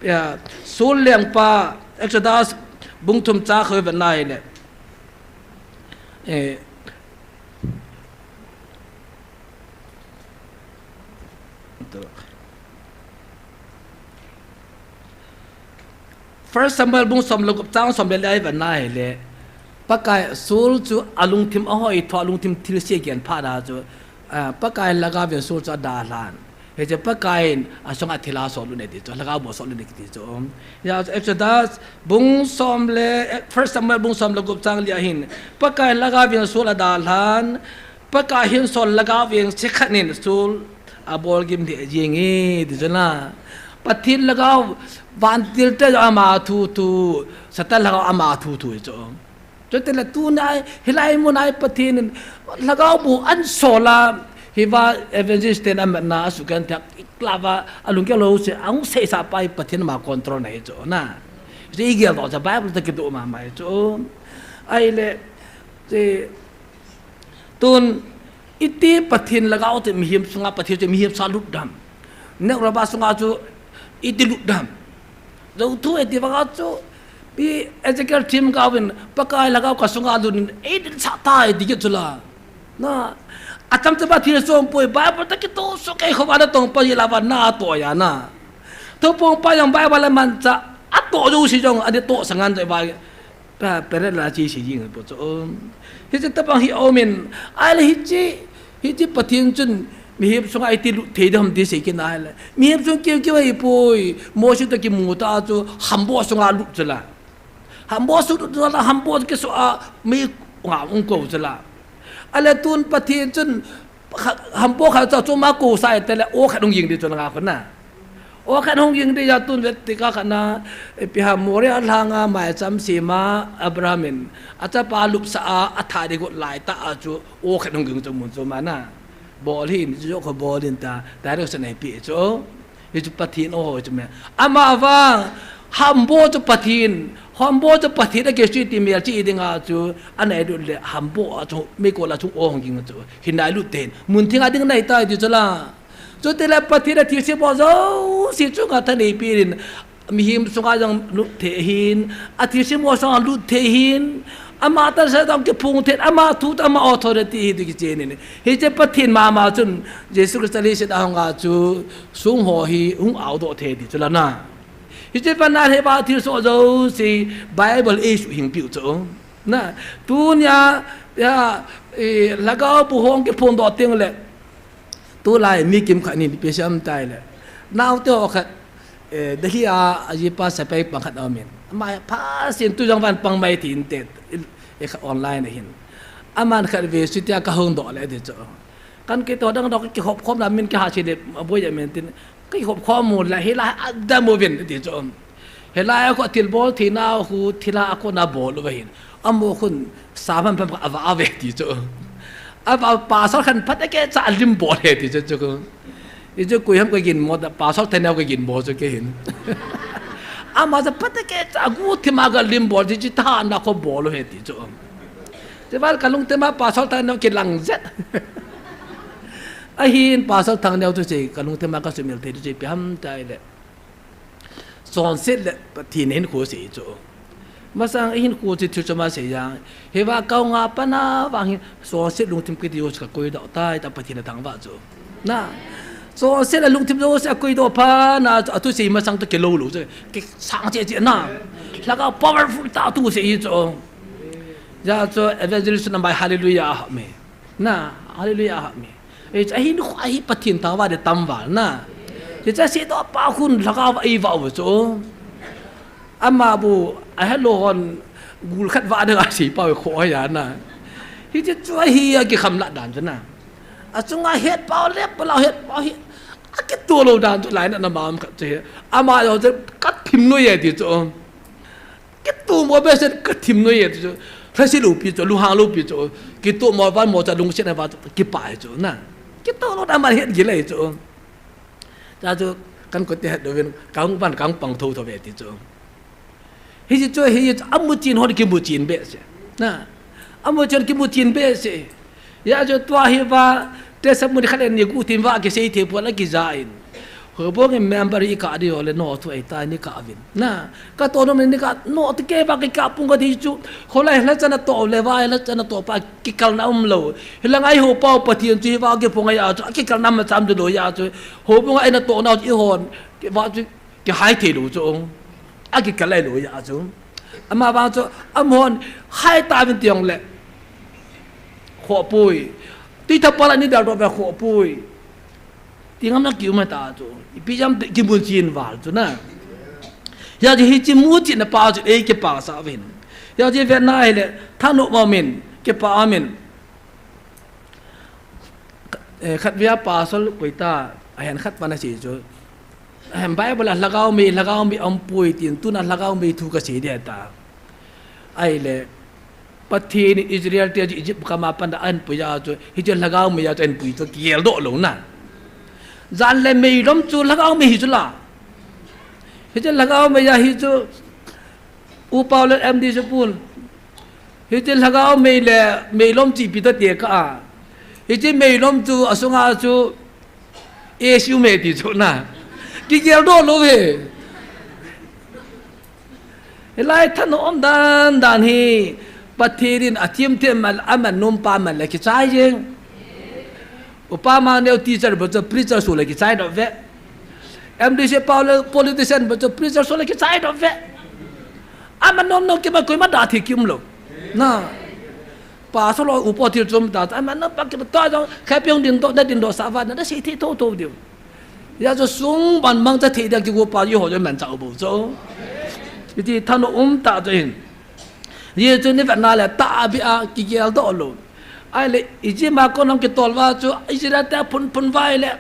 ya, Saul lengpa, Exodus bung thum chang khat ivet na ahile. Eh, First Samuel bung som le gup chang som le li ivet na ahile, Pakai Saul chu alungthim ahoi tho, alungthim thilse gen phat a chu, ah, Pakai lhagao vin Saul chu adalhan. Hiche Pakai in asunga thilha asol u ahi ti chu, lhagao bou asol u ahi ti chu. Ya, Exodus bung som le, First Samuel bung som le gup chang li a hin, Pakai lhagao vin Saul adalhan, Pakai hin Saul lhagao veng chekhat in Saul abol gim lheh jenge ti chu na. Pathen lhagao vantil te ama thu thu, Satan lhagao ama thu thu chu. Chutile tuna, hilai mun a Pathen in lhagao bou asol a, hiva evangelist ten amatna asugenthei a, iklava alunggel lou se, ahung seisah pa hi Pathen ama control na hi chu na. Chu igel doh chu Bible toh kidoh mama hi chu. Ahile, chu Tun, iti Pathen lhagao chu mihem sunga, Pathen chu mihem sunga lut dam. Neuraba sunga chu iti lut dam. Jou thu iti vanga chu, pi Ezekiel themgao vin, Pakai lhagao kasunga lut in, eidin sah tai ti chu la. Na, acham cham a thil som poi, Bible toh kitoh soh kei khovah natong pa hi la va natoh a na. Thupong pa jong Bible a manchah, atoh jouse jong, ani toh sangan jai va. Pa, peret la chi si jing po chu. Hiche tabang hi aumin, ahile hiche, hiche Pathen chun mihem sunga iti lut thei dam ti sei kit na ahile. Mihem sung keu keu ahipoi, Mose toh kimu tah chu, hambo sunga lut chu la. Hambo sunga lut chu la, hambo kisu a, mi nga ung kou chu la. Ahile tun Pathen chun, Kha-, hampo khat chu, chu ma kou sa e tele, o khat hung ging di chu langa khun na. O khat hung ging di ya tun vet tika khat na, ipi ham Moria lhanga maicham sema Abraham in, achapa lupsa a, atha di got lai tah a chu, o khat hung ging chu mun chu ma na. Bol hih in, chu kho bol in ta, direction nei pi chu. Hichu Pathen o ho chu me. Ama vang, hambo chu Pathen, hambo chu Pathen a kisui ti melchih dinga chu, anei lut le, hambo a chu, meikol a chu o hung ging chu, hin nai lut ten. Mun theng a ding nei tai ti chu la. Chutile Pathen a thilse bol jouse chunga thanei pi in, mihem sunga jong lut thei hin, athilse bol sunga lut thei hin, Ama tahsa jong kiphong thei, ama thu, ama authority hi ti kichen in. Hiche Pathen mama chun, Jesu Christa leiset a hunga chu, sung ho hi hung aodoh thei ti chu la na. Hiche pana hi ba thil soh jouse, Bible eisuhhing piu chu. Na, tunia, ya, eh, lhagao bou hung kiphong doh teng le. Tulai mi kimkhat in ipi asei em tile. Naote ho khat, eh, Delhi a, ajipa sepai pang khat aumin. Ama phasin tu jong van pang mai tin te, eh, khat online a hin. Aman khatvei sutia kahung doh le ti chu. Kan kitoh dang doh kihop khom na min kiha si le, aboi a min tin. Kihop khom u le, hilai a dam uvin ti chu. Hilai a khu thil bol thei nau khu, thilha a khu na bol uva hin. Amaho khun, sa phampham kha ava ave ti chu. Ava pasal khan phatecha lim bol e ti chu chu khu. Hichu koi ham kagin mo da, pasal thaneo kagin bol chu kei hin. Ama chu phatecha guhthima kalim bol ti chu thaneo khu bol u ahi ti chu. Chuval kalungthim a pasal thaneo kilang jet. Ahin pasal thaneo chu sei kalungthim a kasumil thei chu sei ipi ham tile. Chonset le Pathen hinkho sei chu. Masang ihin khu chi thil chu ma sei jang. Hiva kau nga pana vang hin, songset lungthim kiti ho chu ka koidoh tai, ta Pathen a thangvah chu. Na. Songset a lungthim jouse a koidoh pha, na, athusei masang toh kilou lou chu. Kisang cheh cheh na. Lhagao powerful tah thusei hi chu. Hijeh chun evangelist na mai hallelujah a hah me. Na, hallelujah a hah me. Hichu ahin khu ahi Pathen thangvah ding tam val na. Hichu aseidoh pa khun lhagao va eivah u chu. Ama bu, ahelou hon, gul khat vah ding asei pau khu ahi a na. Hichu chu ahi a kikham lah dan chu na. Achunga het pau le, palau het pau hi. Akitoh lou dan chu lai na na mam khat chu hi. Ama jong chu ka thim noi e ti chu. Kitoh mo behseh ka thim noi e ti chu. Lhase lou pi chu, lunghang lou pi chu. Kitoh mo van mo cha lungset a va chu, kipah e chu na. Kitoh lou dan man het gilou e chu. Cha chu kan kote het doh uvin, kang van kang pang tho tho ve ti chu. Hiche chu, hiche chu, amuchen hon kimuchen behseh. Na, amuchen kimuchen behseh. Hijeh chun tua hi va, testimony khat le ni guh thim va kisei thei pon akija in. Houbung in member hi ikah ding ho le, no thu ei ta ni kah uvin. Na, ka toh nom ni kah, no ti kei va kikah pung ka ti chu. Hoilai la chan a toh le va, la chan a toh pa kikalna umlou. Hilanga eiho pau Pathen chu hi va kipung a hijeh chun, akikalna macham chu lou hijeh chun. Houbung a eina toh nau chu eihon, va chu kihai thei lou chu. Akikal lai lou hijeh chun. Ama vang chu, amahon hai tauvin ti jong le. Khoh poi. Tui thapal a ni del doh ve khoh poi. Ti ngam na kium ta chu. Ipi jam te kimuchen val chu na. Hijeh chun hiche muchen na pa chu ei kipah sah uvin. Hijeh chun vetna ahile, thanom umin, kipah umin. Eh, khatvei a pastor koi ta, ahin khat pan asei chu. Ahin Bible a lhagao mei, lhagao mei aum poi tin, tuna lhagao mei thu kasei ding ta. Ahile, Pathen in Israel te chu Egypt gam a pat a ahin pui a chu, hiche lhagao mei a chu ahin pui chu kigel doh lou na. Jan le meilom chu lhagao mei hi chu la. Hiche lhagao mei a hi chu, U Pau le M D C Paul. Hiche lhagao mei le meilom chu ipi ta ti kah a. Hiche meilom chu asunga chu A C U mei ti chu na. Kigel doh lou ve. Hilai thanom dan dan hi Pathen in athim thim mal, aman nom pa mal le kichai jeng. Upa Mangneo teacher bou chu preacher soh le kichai doh ve. M D C Pau le politician bou chu preacher soh le kichai doh ve. Aman nom nom kima koima dah thei kium lou. Na. Pastor lou upa thil chom ta, aman nom pa kima ta jong, khapi hung ding doh, na ding doh sah va, na sei thei tho tho diu. Hijeh chun sung ban mangcha thei dia kigo pa, eiho jong mancha u bou chu. Hiti thanom um ta chu hin. Hijeh chun ni vetna le tahbeh a kigel doh lou. Ahile, Egypt a kon hung kitol uva chu, Israel te phun phun uva ahile,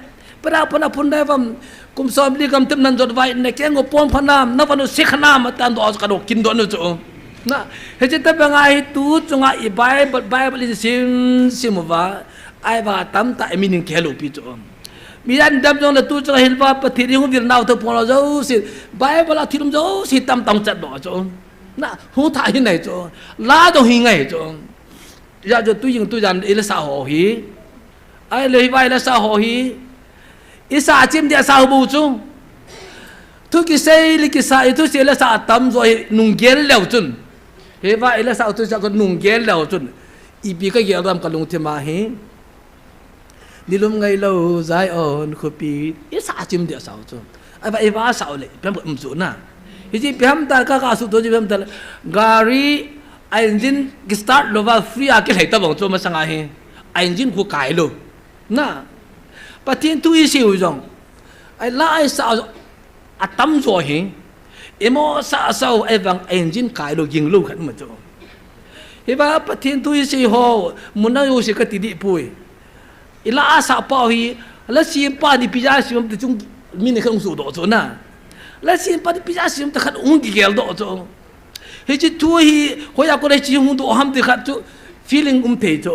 para phun a phun dai uvam, kum som li gam thim nan jot uva ahile, keng u pom kha nam, na van u se kha nam, atan doh a chu ka doh kin doh nu chu. Na, hiche tobang a hi tu chunga i Bible, Bible i sim sim uva, ahivang tamtah i meaning kihei lou pi chu. Mi adang dam jong le tu chunga hin va Pathen i hung vil nau tho pon lou jouse, Bible a thil um jouse tamtah hung chat doh chu. Na, hung tha hi nai chu. La jong hi ngai chu. Hijeh chun tu jing tu jan i la sa ho hi. Ahile hi va i la sa ho hi. I sa chim dia sa ho bou chu. Thu kisei le kisa i thusei le sa atam jo hi nung gel leu chun. Hi va i la sa thusei ko nung gel leu chun. Ipi ka gel dam ka lungthim a hi. Nilum ngailou Zion khopi, i sa chim dia sa u chu. Ahivang i va sa u le, ipi ham um chu na. Hiche ipi ham ta ka ka su to ipi ham ta le. Gari, a engine ki start lou va free a kilhai tabang chu masang a hi. A engine khu kai lou. Na. Pathen thu i sei u jong. Ahi la i sa u jong. Atam jo hi. Imo sa sa u ahivang engine kai lou ging lou khat um chu. Hi va Pathen thu i sei ho, mun a jouse ka ti dih poi. I la a sa pau hi, la sem pa ni ipi ja sem te chung min khat hung soh doh chu na. La sem pa ni ipi ja sem te khat hung kigel doh chu. Hiche thu hi, hoiya kon a hiche hung doh ham ti khat chu, feeling um thei chu.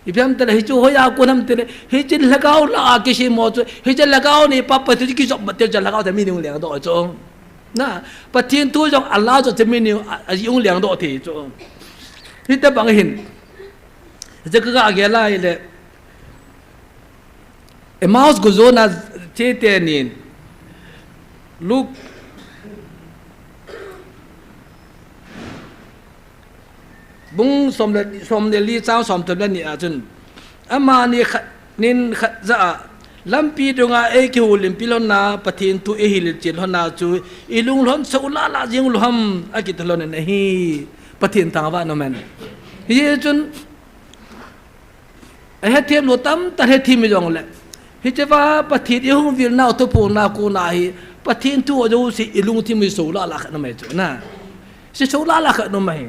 Ipi ham tile hichu hoiya kon ham tile, hiche lhagao la a kisei mo chu, hiche lhagao nei pa Pathen chu kijop ma te chu lhagao te meaning leng doh chu. Na, Pathen thu jong a la chu te meaning a, a jong leng doh thei chu. Hitabang hin. Hiche ka ga gel a ile. Emmaus gu jona che te nin. Luke Bung som le, som le li chang som thum le ni a chun, amani khat nin khat ja a, lampi dunga eikihoulimpi lhon a, Pathen thu eihil chil lhon a chu, ilung lhon sou lala jing lou ham, akiti lhon in ahi. Pathen thangvah in um hen. Hichun, ahethem lou tamtah hethem jongle, hicheva Pathen ihung vilnau thuphonna kona hi, Pathen thu ho jouse ilungthim hi sou lala khat um ahi chu na. Sou lala khat um ahi.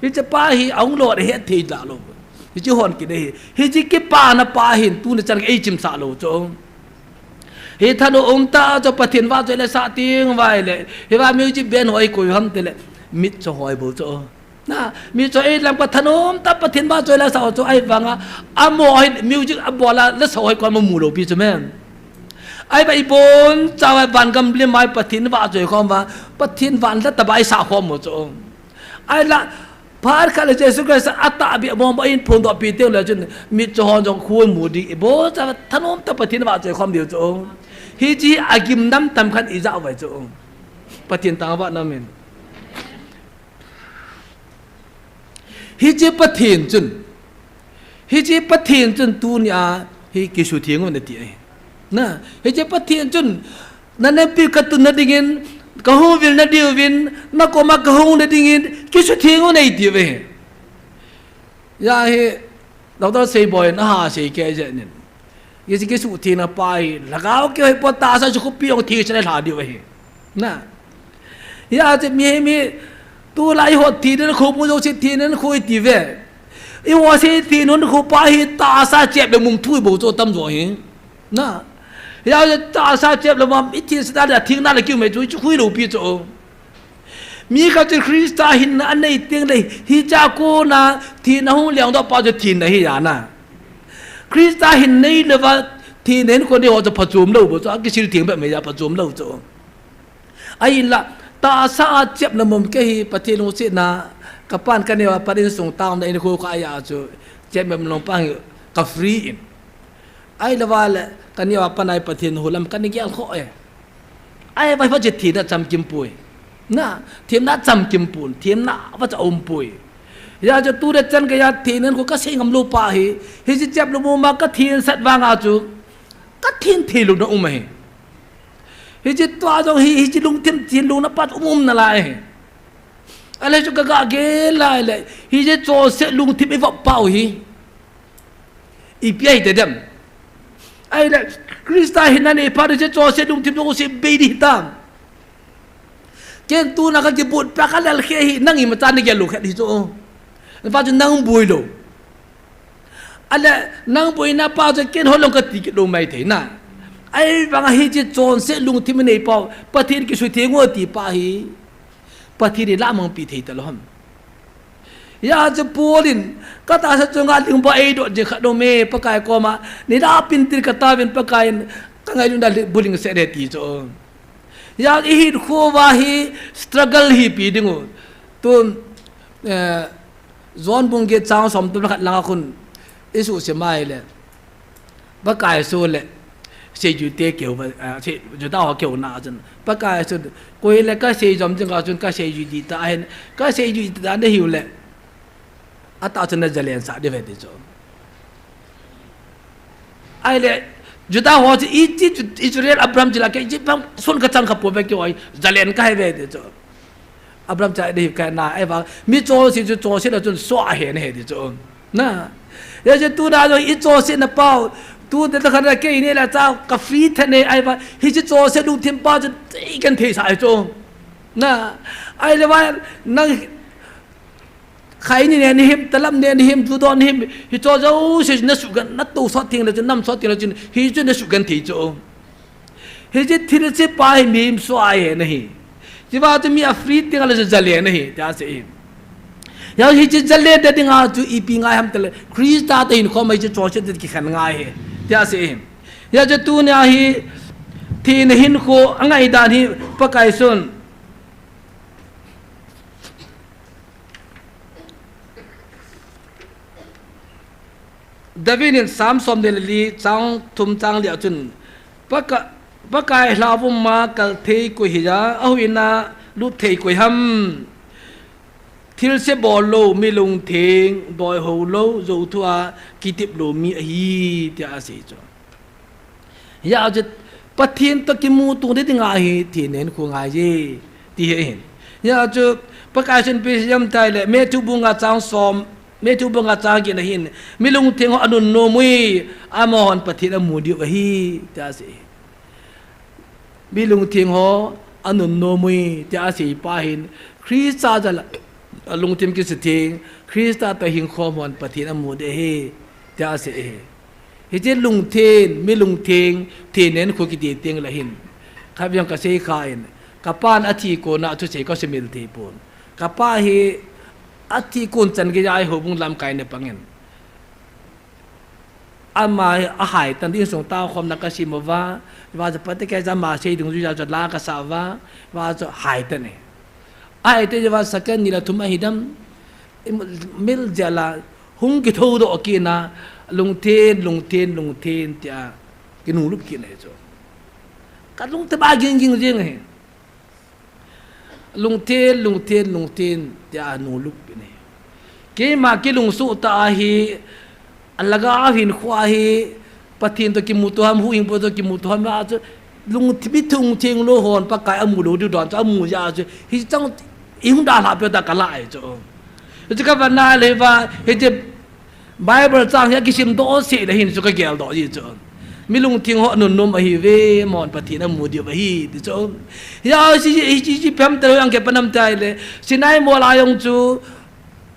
Hichepa hi ahung lou ahet thei talou. Hiche hon kit ahi. Hiche kipana pa hin tuni chan eichimsah lou chu. Hi thanom tah chu Pathen vahchoi le sah teng vai le, hiva music band ho eikoi ham tile, mitcho ho eibol chu. Na, mitcho ei lam ka thanom tah Pathen vahchoi le sah chu ahivanga, amaho hin music abol a le sah ho hi koima mu lou pi chu me. Ahiva ibonchauva vangam lim a Pathen vahchoi khom uva, Pathen vahchoi tah ba eisah khom u chu. Ahinla, phat khat le Jesu Christa atahbeh mong mong in phondohpi teng le chun, mitcho hon jong khu mu ding, ibonchauva thanom tah Pathen vahchoi khom diu chu. Hiche hi agimnamtah khat ijah uve chu. Pathen thangvah in um hen. Hiche Pathen chun, hiche Pathen chun tunia hi kisutheng un ati ahi. Na, hiche Pathen chun, naneppi katunna dingin, kahung vilna diuvin, nakoma kahungna dingin, kisutheng un eiti uve. Hia hi, Doctor Seiboi in aha sei kei jeh in. Hiche kisuthengna pa hi, lhagao kihoi pon tahsa chu khopi jong thisa le lha diu ahi. Na. Hia chu mi, mi, tulai ho thina khu mu jouse thina khu iti uve. Eiho se thina khu pa hi tahsa chep le mum thu bou chu tamjo hi. Na. Hia chu tahsa chep le mum i thisa le thina le kiu me chu chu khui lou pi chu. Mi khat chu Christa hinna anei teng le, hichea kona thina hung lengdoh pa chu thina hi a na. Christa hin nei louva thina hin kona ho chu phachom lou bou chu, akisil theng bep mai a phachom lou chu. Ahinla, tahsa a chepna mum kei hi Pathen lungsetna, kapan kaneo a pat insung town na in khu kha a chu, chepna mum pa hi ka free in. Ahilouva le, kaneo a pat a hi Pathen hu lam kana gel kho e. Ahi, vai va che thina chamkim poi. Na, thina chamkim pon, thina va cha um poi. Hia chu tu le chan geiya thina khu kasei ngam lou pa hi, hiche chep lou mum a kathin sat vanga chu, kathin thei louna um ahi. Hiche tua jong hi, hiche lungthim thin louna pa um um nalai ahi. Ahile chu kaga gel lai le, hiche chonset lungthim ivop pau hi. Ipi ahi tadem. Ahile, Christa hinna nei phat hiche chonset lungthim jouse bei ding hitam. Ken tuna kakibut pa kalel khe hi, nang imacha nagel lou khat hi chu. Apa chu nang boi lou. Ahile, nang boina pa chu ken holong kati kit lou mai thei na. Ahivanga hiche chonset lungthim inei pau, Pathen kisutheng u ti pa hi. Pathen in lah mangpi thei talou ham. Hia chu Paul in, katahsa chunga lingba eidot jing khat aume, Pakai koma, nilhah pin tin kataovin Pakai in, kangailutna buling seh e ti chu. Hia ihinkho uva hi struggle hi pi ding u. Tun, eh, John bung get chang som thum le khat langa khun, isuhsim a ahile. Pakai Jesu le, seijui te keu, ah, se, Juda ho keuna a chun. Pakai Jesu, koi le kasei jom jing a chun kaseijui ding tah ahin, kaseijui ding tah nahiu le. Atah chun najalen sah ding ve ti chu. Ahile, Juda ho chu, i chi chu, Israel Abraham chi la kei chi pang sun kachang kha poi ve kei oi, jalen kahi ve ti chu. Abraham cha ding kahi na, ahivang, mi chonse chu chonse na chun so ahi nahi ti chu. Na. Hijeh chun tuna jong i chonsetna pau, tuni khat a kei neh le chah ka free tha e ahivang, hiche chonset lungthim pa chu, i kan thei sa chu. Na. Ahile va, nang Khaini neh nahim, talam neh nahim, ju don nahim, hicho jouse nasugenthei, natousot teng le chun, namsot teng le chun, hichu nasugenthei chu. Hiche thilse pa hi mihem so ahi nahi. Hiva chu mi a free teng le chu jalen ahi, tia asei. Hia hiche jalen na dinga chu ipi ngai ham tile, Christa toh hinkho mai chu chonset kikhen ngai ahi, tia asei. Hia chu tunia hi, thina hinkho angai dan hi Pakai Jesun. David in Psalm som le li chang thum chang li a chun, Paka-, Pakai lhavum a kal thei koi hi a, ahuina lut thei koi ham. Thilse bol lou, mi lungtheng, doi hou lou, jou thua kitep lou mi ahi, tia asei chu. Hijeh chun, Pathen toh kimuto ding dinga hi, thina hin khu ngai e, ti ahi. Hijeh chun, Pakai Jesun ipi asei em tia ahile, Matthew bung nga chang som, Matthew bung nga chang get na hin, mi lungtheng ho anunnom uvin, amahon Pathen amu diu ahi, tia asei. Mi lungtheng ho anunnom uvin, tia asei pa hin, Christa jal a lungthim kisutheng, Christa toh hing khom hon Pathen amu ding ahi, tia asei ahi. Hiche lungtheng, mi lungtheng, thina hin khu kiti teng le hin, khat vei jong kasei kha in, kapan athi kona thusei kasumil thei pon. Kapa hi athi kon chan geiya houbung lamkai na pang in. Ama hi ahai tan, insung taokhomna kasem uva, hijeh chun Pathen kei jama sei dungjuiya chu la kasa uva, hijeh chun hai tan e. Ahai te jeh uva second ni le thum ahi dam, mil jal a hung kithou doh kit na, lungtheng, lungtheng, lungtheng tia kinunglut kit na hi chu. Kalungthim a ging ging jing ahi. Lungtheng, lungtheng, lungtheng, tia nunglut pi ne. Keima kilungsuh tah ahi, alagaovin khu ahi, Pathen toh kimuto ham, huhhingpu toh kimuto ham, a chu lungthim, mi lungtheng lou hon, Pakai amu lou diu dan chu, amu jeh a chu, hichang ihung dalha peh ta kala ahi chu. Hichu kavana le va, hiche Bible chang hi akisim doh seh le hin chu kagel doh ji chu. Mi lungtheng ho anunnom ahiuve, amahon Pathen amu diu ahi, ti chu. Hia, hiche, hiche, hiche phem tah jong kipan am tia ahile, Sinai mol a jong chu,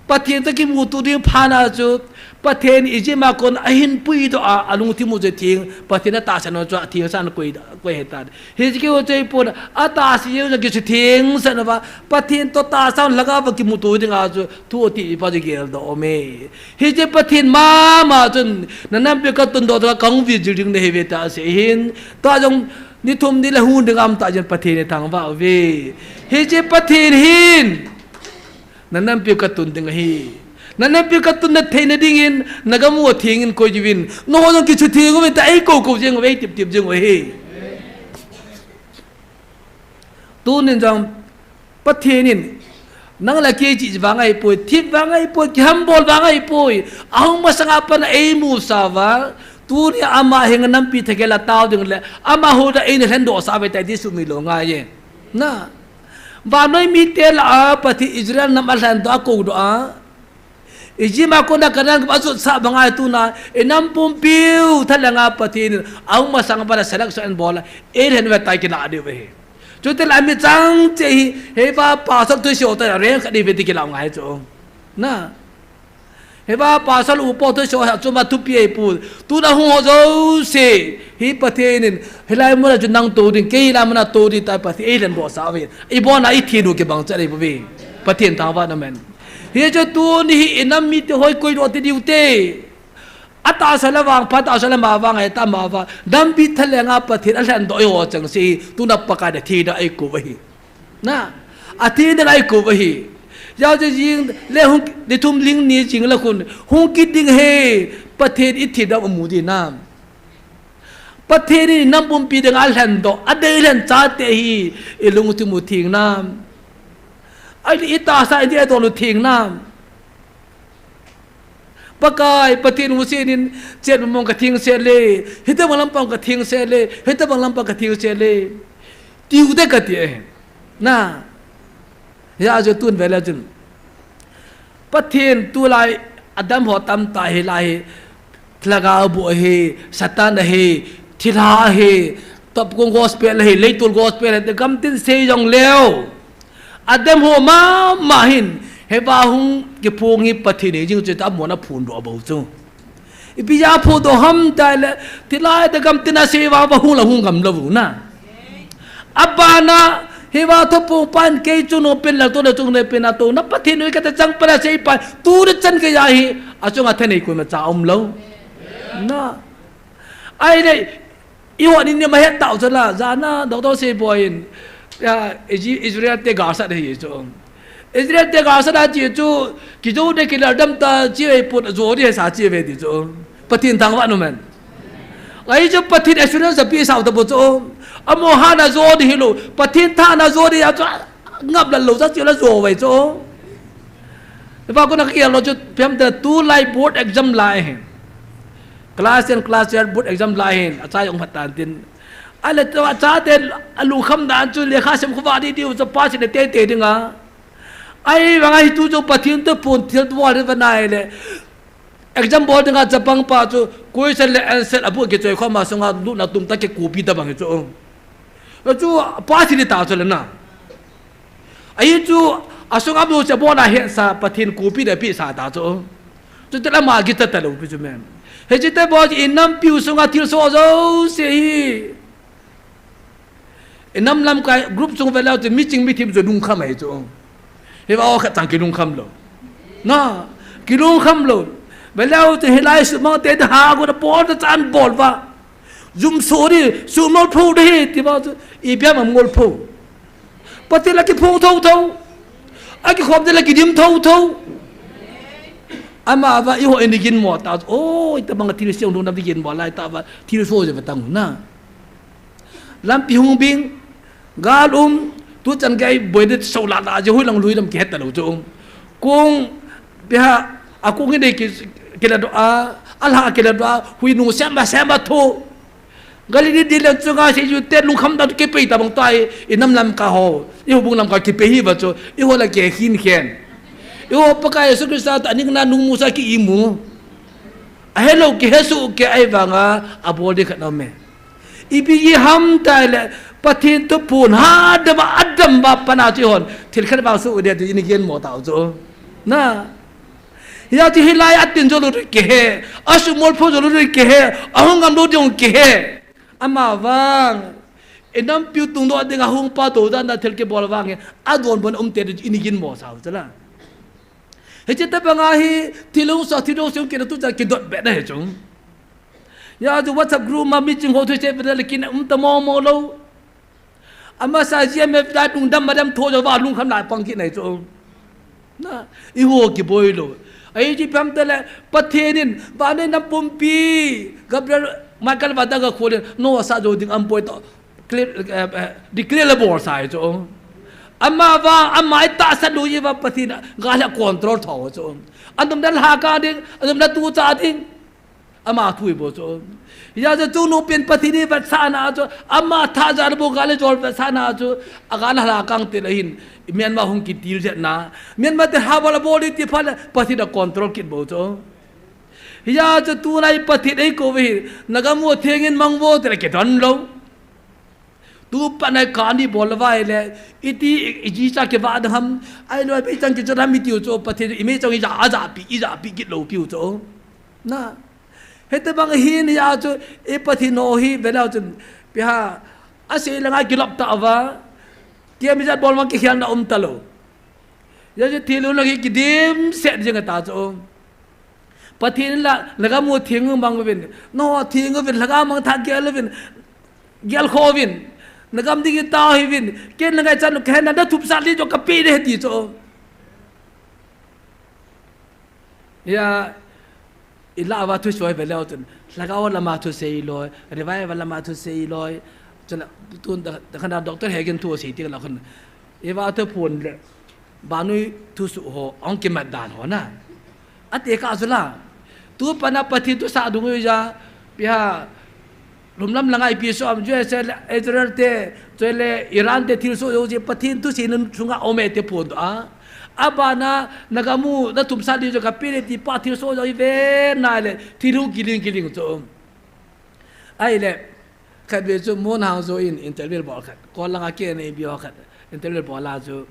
Pathen toh kimuto ding phat na chu, Pathen Egypt a kon ahin puidoh a, alungthim u chu theng, Pathen atahsan u chu atheng san koi, koi ahitan. Hiche keu chu ahipon, atahsa jeng jong kisutheng sah uva, Pathen toh tahsa lhagao va kimuto dinga chu, thu ati pa chu geldoh um e. Hiche Pathen mama chun, nanampi katundoh dinga kahung vit jing ding nahiuve tia asei hin. Tua jong, ni thum ni le hung ding aum tah jeh in Pathen ithangvah uve. Hiche Pathen hin, nanampi katun ding ahi. Nanampi katunna theina dingin, nagam u atheng in koi jiuvin. Nangho jong kisutheng uvin tia eikou kou jing uve, eitep tep jing u ahi. Tunin jong Pathen in, nang le kei chih vang ahipoi, thip vang ahipoi, kihambol vang ahipoi. Ahung masanga pat a eimusah uva, tuni ama henga nampi thagel a tao ding le, ama houda eina lhendohsah uve tia iti sumil u ngai e. Na, vannoi mite lah a Pathen Israel nam alhendoh a, akoudoh a, Egypt a kona Canaan gam ajotsah banga hi tuna, inam pumpiu thalhenga Pathen in, ahung masang uva selection abol a, eilhen uve tia kilah diu ahi. Chuti lah a mi chang cheh hi, hiva pastor thusoh tah a reng khat ive ti kilah ngai chu. Na. Hiva pastor upa thusoh hi achom a thupi ahipoi. Tuna hung ho jouse, hi Pathen in, hilai muna chu nang tou ding, kei hilai muna tou ding tia Pathen eilhendohsah uve. Ibon a ithin u kibang chet ahipoi ve. Pathen thangvah in um hen. Hichu tuni hi inam mite hoi koidoh ti diu te. Atahsa le vangpha, tahsa le ma vang, ahi ta ma vang. Nampi thalhenga Pathen alhendoh eiho chengse hi, tuna Pakai in athina eikou u ahi. Na, athina eikou u ahi. Hijeh chun jing le hung, ni thum ling ni jing le khun, hung kit ding ahi, Pathen ithina amu ding nam. Pathen in inam pumpi dinga alhendoh, adei lhen chate hi, ilungthim u theng nam. Ahile itahsa idei adon u theng nam. Pakai, Pathen u sinin, chet mong katheng sel e, hitobang lampi katheng sel e, hitobang lampi katheng sel e. Tiu te kati e. Na. Hijeh chun tun vele chun. Pathen tulai adam ho tamtah hilai hi. Lhagao boh ahi, Satan ahi, thilha ahi, topkong gospel ahi, leitol gospel ahi, ti gamtin sei jong leu. Adam ho mama hin, hiva hung kiphong hi Pathen ahi jing chu tia amon aphondoh bou chu. Ipi jeh a phondoh ham tia ahile, thilha te gamtin asei vang uva hung la hung ngam lou u na. Abana, hiva thupha pan kei chungnung pen lal to le chungnung pen a touna Pathen u ahi kati chang pan asei pan, tuni chan geiya hi, achunga thanei koimacha aum lou. Na. Ahile, Eiho nin ima het tau chu la, jana, Doctor Seiboi in, ya, Iji-, Israel te galsat ahi chu. Israel te galsat ahi chu, kijou ding kilal dam ta, chi ei put, jou ding hesa chi ve ti chu. Pathen thangvah in um hen. Ahi chu Pathen assurance api sao ta bou chu. Amaho hatna jou ding hilou, Pathen thahna jou ding ahi chu, ngap lal lou cha chi la jou ve chu. Ipa kona kagel lou chu, ipi ham itile tulai board exam lai ahi. Class ten, class twelve board exam lai ahi, acha jong phat tan tin. Ahile tu achate alungkham dan chu lekha sim khovah ding diu chu pass le teitei dinga. Ahivanga hitu chu Pathen toh pon thil bol hi va nai le. Exam bol dinga chapang pa chu question le answer a book kichoi khom a sunga lutna tum tah kicopy tabang chu. Chu pass hi ta chu le na. Ahi chu, asunga bu che bona hetsa Pathen copy le pehsa ta chu. Chutile ama kicha talou pi chu mem. Hiche te bol chu inampiu sunga thilsoh jouse hi. Inam lamkai group chung veleu chu miching mithem chu lungkham ahi chu. Hiva o khat chang kilungkham lou. Na, kilungkham lou. Veleu chu hilai sumang te ha go da bol da chan bol va. Jum so di, sum ngol pho di, ti ba chu, ipi ham ngol pho. Pathen la kiphong tho tho. Akikhom di la kidim tho tho. Ama va eiho in gin mo ta. O, itabang thil siang dun na gin mo lai ta va, thilsoh je va tang na. Lampi hung bing, gal um, tu chan gei boi de so la la je hui lang lui lam kihet talou chu. Kong, ipi ham, akong in de ki, kila do a, alha kila do a, hui nu sem ba sem ba tho. Galilee ding lang chunga seijute lungkham dan kipei tabang tai, inam lamkai ho, iho bung lamkai kipei hi va chu, eiho la kikhen khen. Eiho Pakai Jesu Christa toh anikna nung musa ki imu. Ahelou kihe soh kei ahivanga, abol di khat na me. Ipi hi ham itile, Pathen toh pon ha dam a, adam ba pana chu hon, thil khat vang soh u de tu in gin mo tau chu. Na. Hia chu hilai a tin jolou kihe, asum ngol pho jolou kihe, ahung ngam lou ding kihe. Ama vang, inampiu tungdoh dinga hung pa to dan da thil kibol vang hi, adonbut um te in gin mo sao chu la. Hiche tabanga hi, thilsoh, thilsoh kina tu cha kidot be na hi chu. Hia chu WhatsApp group ma miching ho thu che be le kin um ta mo mo lou. Amasa G M F da tung dam ma dam tho jo va lungkham lai pang kit nai chu. Na, eiho kiboi lou. Ahi chu ipi ham itile, Pathen in, vannoi nam pumpi, Gabriel, Michael va da ga khol in, Noah sah jou ding aum poi toh, clear, eh, eh, declare le bol sa ahi chu. Ama va, ama itahsan lou hi va Pathen, gal hi control tho chu. Anom dan ha ka ding, anom dan tu cha ding. Ama thu hi bou chu. Hia chu chungnung pen Pathen hi vetsahna chu, ama thaja le bou gal le jol vetsahna chu, agal hala kang til ahin, Myanmar hung kitil jep na. Myanmar te ha bol a bol di ti phat le, Pathen a control kit bou chu. Hia chu tulai Pathen eikou ve hi, nagam u theng in mang vo tile kidon lou. Tu pat nai kani bol vai le, iti i, iji cha kivah ding ham, ahilou ipi chang kichon ham itiu chu, Pathen imei chang ija, ajapi, ijapi kit lou piu chu. Na. Hitabang hin hia chu, i Pathen ho hi, veleu chun, ipi ham, asei langa kilop ta va, kiam ijat bol ma kikhelna um talou. Hia chu thil u na ki, kidim set jing ta chu. Pathen la, nagam u theng mang uvin. Nangho theng uvin, lhagao mangthah gel uvin. Gel kho uvin. Nagam ding itao hih uvin. Ken la ngaichat u kahe na, na thupsah li jo kapeh ding ahi ti chu. Hia, ilah uva thusei veleu chun. Lhagao lama thusei loi, revival lama thusei loi. Chule, tun da, da khana Doctor Hagin thu asei ti la khun. Iva thu phun le. Vannoi thusoh ho, ahung kimat dan ho na. Ati kha chu la. Tu pat na Pathen thusah dung u ja, ipi ham, lhumlam langa ipi soh am, U S A le, Israel te, chule Iran te thilsoh jouse Pathen thusei na chunga um e ti phondoh a. Abana, nagam u, na thupsah li jo kapeh ding ti pa thilsoh jo hi ve nai le, thil u kiling kiling chu. Ahile, khatvei chu Mon Hang Zo in interview bol khat. Kol langa K N A B ho khat. Interview bol a chu.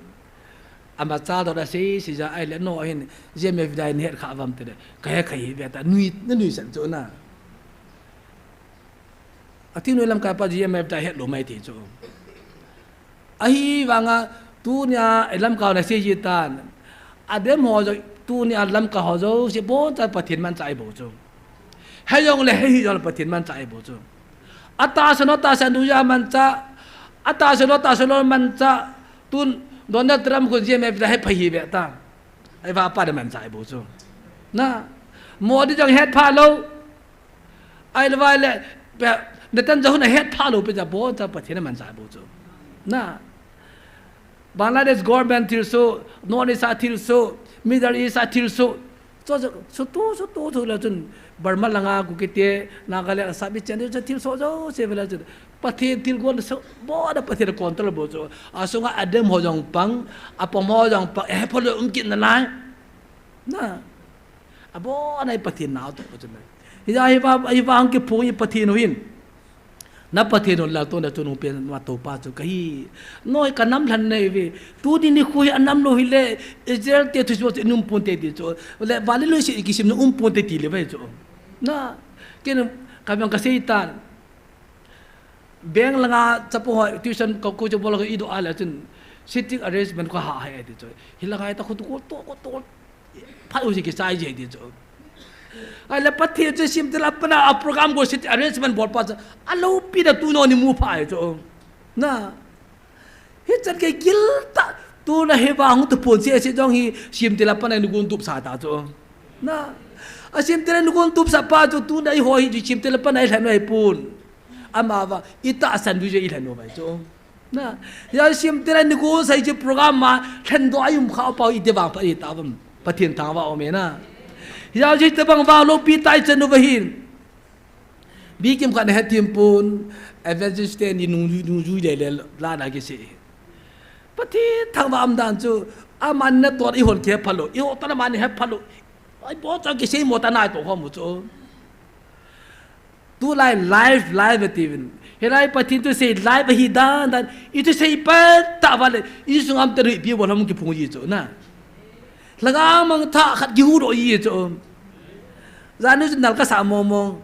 Ama cha toh asei, sei ja ahile no hin G M F dai in het kha uvam tile. Kahe kha hi ve ta nui, na nuisat chu na. Athingnoi lamkai pa G M F dai het lou mai ti chu. Ahivanga tunia i lamkai ho na sei ji tan. Adem ho jo, tunia lamkai ho jouse boncha Pathen manchah ahi bou chu. Hei jong le hei hih jong le Pathen manchah ahi bou chu. Atahsan ho tahsan ding uva manchah, atahsan ho tahsan lou manchah, tun Donald Trump khu G M F la hepha hi ve ta. Ahivang apa de manchah ahi bou chu. Na, Modi jong hetpha lou. Ahilou vai le, pe, Netanyahu na hetpha lou pe ja boncha Pathen a manchah bou chu. Na. Bangladesh government thilsoh, North East a thilsoh, Middle East a thilsoh, chu, chu, sutu, sutu, thu le chun, Burma langa Kuki te, Nagaland a sap i chen, chu thilsoh jouse ve le chun, Pathen thilgon soh, bona Pathen control bou chu. Asunga Adam ho jong pang, apom ho jong pang, eh, phalou um kit nalai. Na. Abona hi Pathen nao toh chu me. Hia hi va, hi vang kiphong hi Pathen u hin. Na Pathen u lal toh na chu nung pen ma topa chu kahi. Noi ka nam lhan nei ve. Tuni nikho hi anam lou hile Israel te thu chu num ponte ti chu. Le vale loi si kisim na um ponte ti le ve chu. Na, ken ka vang ka sei tan. Bank langa chapang ho tuition ka ko chu bol ka i do a le chun sitting arrangement ko ha ha e ti chu. Hi langa ta khu tu ko to ko to. Phat u si kisai je ti chu. Ai le Pathen chu simte la pana a program ko sitting arrangement bol pa chu. A lopi da tu no ni mu pha e chu. Na. Hichan kei gil ta. Tu na hi vang tu pon si si jong hi simte la pana ni gun tup sa ta chu. Na. A simte la ni gun tup sa pa chu tu na i ho hi simte la pana i lhan vai pun. Ama va, i tahsan du je i lhen u vai chu. Na, ya simte la ni ko sai chu program ma, lhen do ayum kha pa i te vang pa i ta vam. Pathen thangvah um e na. Ya je te bang vang lopi tai chen u va hin. Bi kim khat na het thim pun, evangelist te ni nung, nung ju le le la na ki se. Pathen thangvah um dan chu, aman na ton i hon ke phalou, i ho ta na man he phalou. Ai bo cha ki se mo ta nai to ho mu chu. Tulai live, live ati vin. Hilai Pathen thusei live ahi dan dan. I thusei pa ta vale. I sungam te ri pi bol ham kiphung ji chu na. Langa mang tha khat kihu do ji chu. Jani chu nal ka sa mo mo.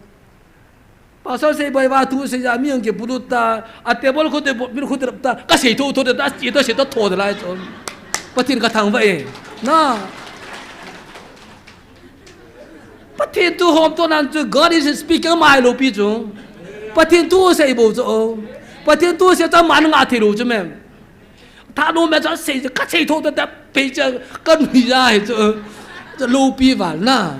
Pastor sei boi va thusei ja mi ang ke bulu ta. A table khu te bo, mi khu te ta. Ka sei tho tho ta, chi ta sei ta tho de lai chu. Pathen ka thangvah e. Na. Pathen thu hom to nan chu God is speaking mai lo pi chu. Pathen thusei bou chu. Pathen thusei ta man nga thei lo chu mem. Tha no me cha sei chu ka sei tho ta ta pe cha ka nui ja he chu. Chu lopi val na.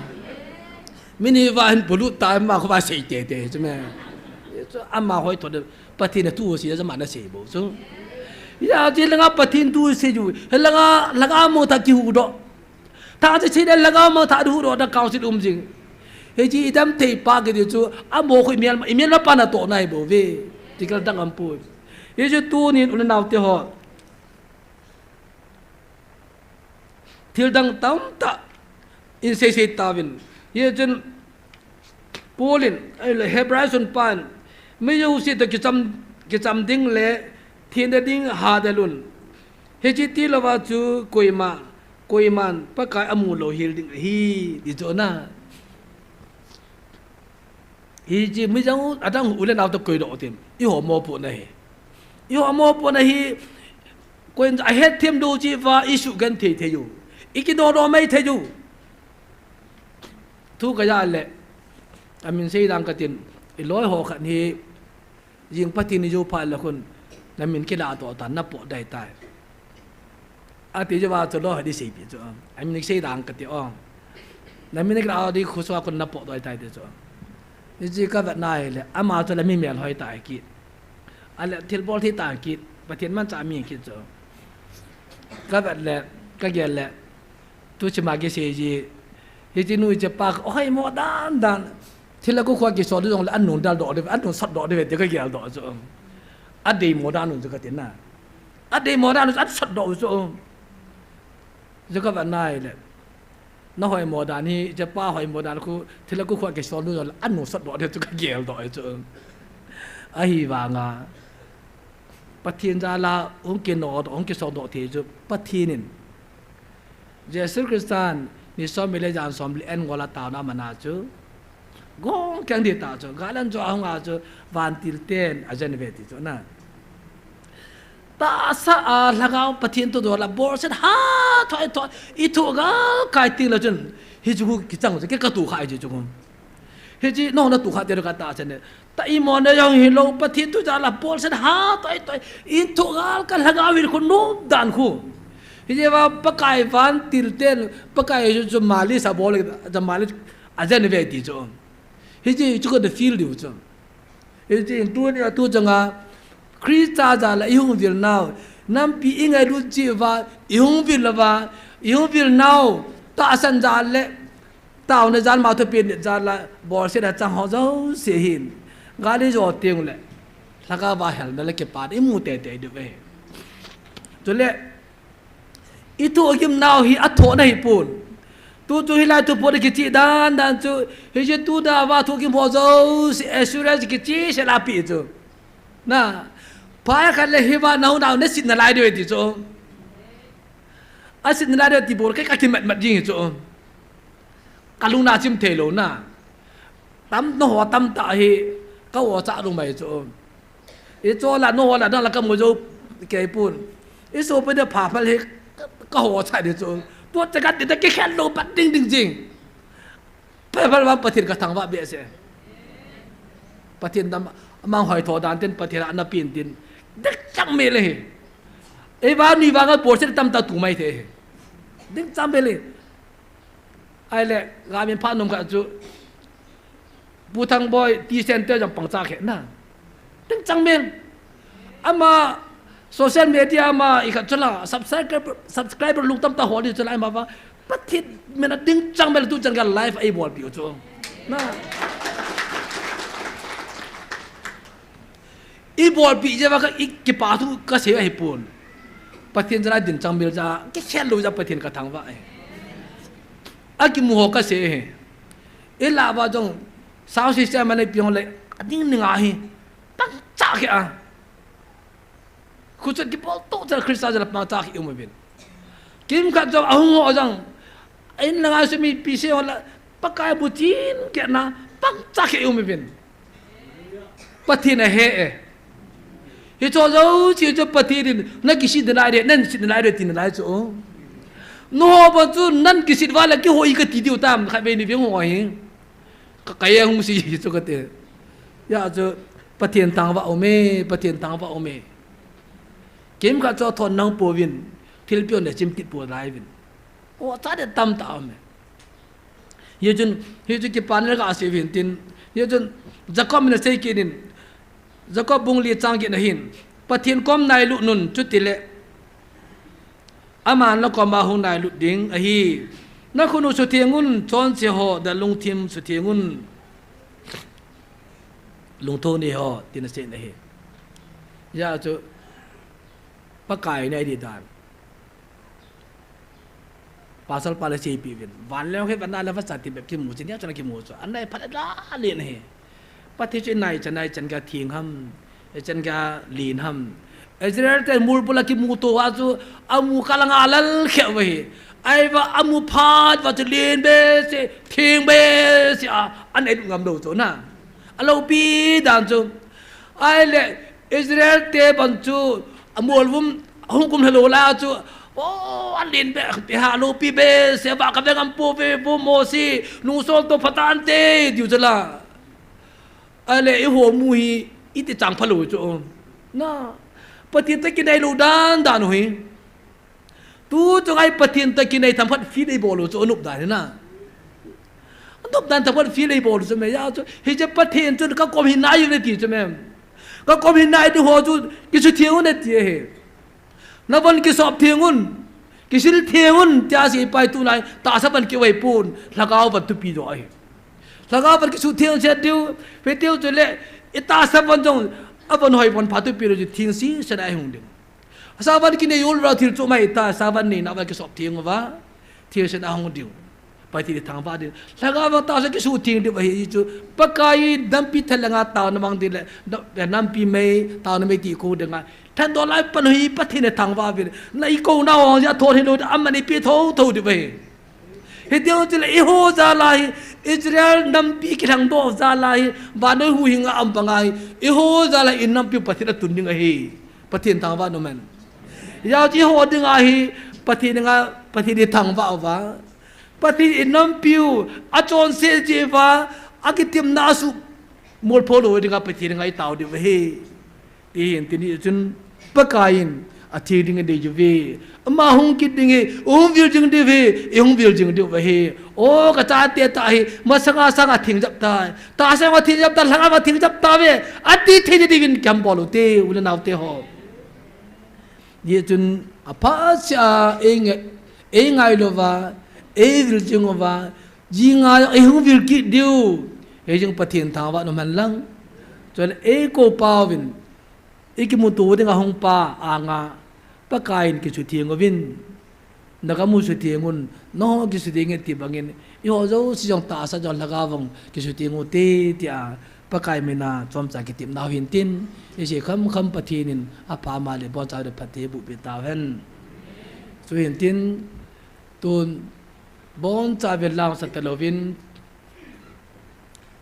Mini va hin bulu ta ma khu va sei te te chu mem. Chu ama hoi tho de Pathen thusei ja ma na sei bou chu. Ya ji langa Pathen thusei ju. Langa, langa mo ta kihu do. Tha chu chei le langa mang tha du ro da council um jing. Hichi i dam thei pa kiti chu, amo khu i mial, i mial ma pa na to nai bou ve. Ti kal dang am pu. Hichu tunin u le nao te ho. Thil dang tam tah in sei sei ta vin. Hichun Paul in, ai le Hebrai sun pan, mi jouse to kicham, kicham ding le, thina ding ha da lun. Hichi ti lou va chu koima, koiman Pakai amu lou hel ding ahi, ti chu na. Hichi mi jang u, adang u le nao to koi do tim. I ho mo pu na hi. I ho mo pu na hi. Koin a het them do chi va i su gan thei thei u. I ki do do mai thei u. Thu ka ja le. A min sei dang ka tin. I loi ho khat hi. Jing Pathen ni jo pha le khun. Na min kila to ta na po dai tai. A ti jo va chu loi ho di sei pi chu. A min sei dang ka ti o. Na min kila di khu so khun na po dai tai ti chu. Ni ji ka vet nai le. Ama chu le mi mel hoi tai ki. A le thil bol thi tai ki. Pathen man cha mi ki chu. Ka vet le. Ka gel le. Tu chi ma kisei ji. Hichi nu hichi pa, oi mo dan dan. Thil a ku khua kisol jong le, anung dal do de, anung sot do de, ti ka gel do chu. A dei mo dan nu chu ka tin na. A dei mo dan nu, a sot do chu. Chu ka va nai le. Na hoi mo dan hi, hichi pa hoi mo dan khu, thil a ku khua kisol nu jong le, anung sot do de chu ka gel do chu. Ahi vanga. Pathen jal a, hung kino do, hung kisol do thei chu, Pathen in. Jesu Christan, ni som le jan som le en ngol a taona mana chu. Gong keng di ta chu. Galan jo ahung a chu. Vantil ten a jen ve ti chu na. Tahsa a lhagao Pathen thu dola bolset ha thoi thoi. I thu gal kai ting la chun. Hi chu kichang chu ke ka tu khai chu chu. Hichi nong na tu kha te ka ta chen ne. Ta i mo na jong hi lo Pathen thu jal a bolset ha toi toi. In thu gal ka lhagao hin khu nom dan khu. Hichi va Pakai vantil ten Pakai chu chu mali sa bol ja mali a jen ve ti chu. Hichi chu ka de feel diu chu. Hichi in tu ni a tu changa Christa jal a i hung vil nau. Nampi i ngailut chi va i hung vil va. Ihung vil nau, tahsan jal le, taona jal, ma thupi nit jal la, bolset a chang ho jouse hin, gal ijo teng le, lhagao va helna le kipana imu teitei diu ve. Chule, ithohgim nau hi athoh na hipon. Tu chu hilai thuphon kichih dan dan chu, hiche tu dan a thohgim ho jouse, assurance kicheh sel a pe chu. Na, phat khat le hiva nau nau nasit nalai diu ve ti chu. Asit nalai diu ti bol kei kakimat mat jing chu. Kalung na chim thei lou na. Tam, nangho tamtah hi ka ocha lou mai chu. Ichola nangho la dang la kamu jou kei pon. Isopi te phaphal hi ka, ka ocha di chu. Tua chaga ti ta kikhel lou pat ding ding jing. Phaphal vang Pathen kathangvah behseh. Pathen dam, amang hoitho dan tin Pathen ana pen tin. Ding chang mel ahi. Eiva ni vang a bolset tamtah tu mai thei. Ding chang mel ahi. Ahile, gamin phat nom khat chu, Pu Thangboi Tea Center jong pangcha khe na. Ding chang mel. Ama social media ma ikhat chu la, subscriber, subscriber lungtam tah hol di chu la, ama va, Pathen min a ding chang mel tu chan ga live a ibolpi u chu. Na. Ibolpi jeh uva ka, i kipa thu kasei ahipon. Pathen jal a ding chang mel jeh a, kikhel lou jeh a Pathen kathangvah e. Akimu ho kasei e. Ilah uva jong, sound system a neipi hon le, ading ning ahi. Pangcha khe a. Khuchot kibol to chan Christa jal a pangcha khe um uvin. Kimkhat jong ahung ho jong. In langa sumi pi se ho la Pakai bu chin keh na pangcha khe um uvin. Pathen ahe e. Hicho jouse chu Pathen in na kisit nalai de, nasit nalai de ti nalai chu. Nangho bon chu na kisit uva le kihoi kati diu tam khatvei ni veng ho hi. Ka, ka ye hung si hi chu kati. Hijeh chun Pathen thangvah u me, Pathen thangvah u me. Kimkhat chu athon nang pouvin, thilpeh hon le chim kit pou lai uvin. O, cha de tamtah um e. Hichun, hichu kipana kasei uvin tin. Hichun Jacob in asei kit in, Jacob bung li chang get na hin, Pathen kom nailut un, chutile Aman nakoma hung nailut ding ahi. Nakhut u sutheng un, chonse ho, nalungthim sutheng un. Lungthim nei ho, tin asei na ahi. Hijeh chun, Pakai nei di dan. Pastor pa le seipeh uvin. Van le khe van a le vachat ti bep kimu chu, nia chun kimu chu. Anai phat a la le na ahi. Pathen chu inai chan, nai chan ga theng ham, ichan ga len ham. Israel te mol bul a kimu to a chu, amu kah langa alal khe uva ahi. Ahivang amu phat uva chu len behseh, theng behseh a, anai lut ngam lou chu na. Aloupi dan chu. Ahile Israel te ban chu, amol vum, ahung kum lha lou lai chu, o, alen behseh, aloupi behseh, va kave ngam pouve, vo Mosi, nungsol to phatah inte, diu chu la. Ahile, eiho mu hi, iti chang phalou chu. Na, Pathen toh kinai lou dan dan u hi. Tu chunga hi Pathen toh kinai themkhat feel eibol u chu, anop dan hi na. Anop dan themkhat feel eibol u chu me, hijeh chun, hiche Pathen chun kakom hi nai u nati chu me. Kakom hi nai ding ho chu, kisutheng un nati ahi. Navon kisop theng un, kisil theng un, tia asei pai tulai, tahsa von kiu ahipon, lhagao von thupi jo ahi. Lhagao von kisutheng set diu, pe diu chule, itahsa von jong, avon hoi von pha thupi lou chu theng sese a ihung ding. Asa von kinei u lou thil chu mai tahsa von neina uva kisop theng uva, theng sese a hung ding. Pathen ithangvah ding. Lhagao vang tahsa kisutheng diu ahi chu. Pakai in nampi thal langa taona mang ding le, na-, nampi mei, taona mei ti kou ding a. Thangdoh lai pan hi Pathen ithangvah uvin. Na ikouna ho jeh a thon hilou, aman eipeh thotho diu ahi. Hiti chule eiho jal a hi, Israel nampi kilhangdoh jal a hi, vannoi huhhing a um bang a hi, eiho jal a hi nampi Pathen atun ding ahi. Pathen thangvah un amen. Hijeh chun eiho ding a hi, Pathen ding a, Pathen ithangvah uva. Pathen in nampiu, achonset jeh uva, akitemna asuh molpho lou ding a Pathen ding a itao diu ahi. Ti hin tuni chun Pakai in atheng ding adei diu ve. Ama hung kit ding ahi, ihung vil jing diu ve, ihung vil jing diu ahi. O kachate tah hi, masanga sanga theng jep tai. Tahsa vanga theng jep tai, lhagao vanga theng jep tauve. Ati thei diuvin kihambol u te, u le nao te ho. Hijeh chun aphat seh a, ei nge, Ei ngailouva, ei vil jing uva, jinga jong ei hung vil kit diu. Hijeh chun Pathen thangvah nom hen lang. Chule ei kou pauvin, i kimuto dinga hung pa anga, Pakai in kisutheng uvin. Na kamu sutheng un, nangho kisutheng e ti bangin, eiho jouse jong tahsa jong lhagao vang kisutheng ute, tia Pakai mina chomcha kitepnau hintin, isei khamkham Pathen in apha ma le boncha le phatthei boh peh tauhen. Chuhintin, tun boncha ve lang sa talouvin,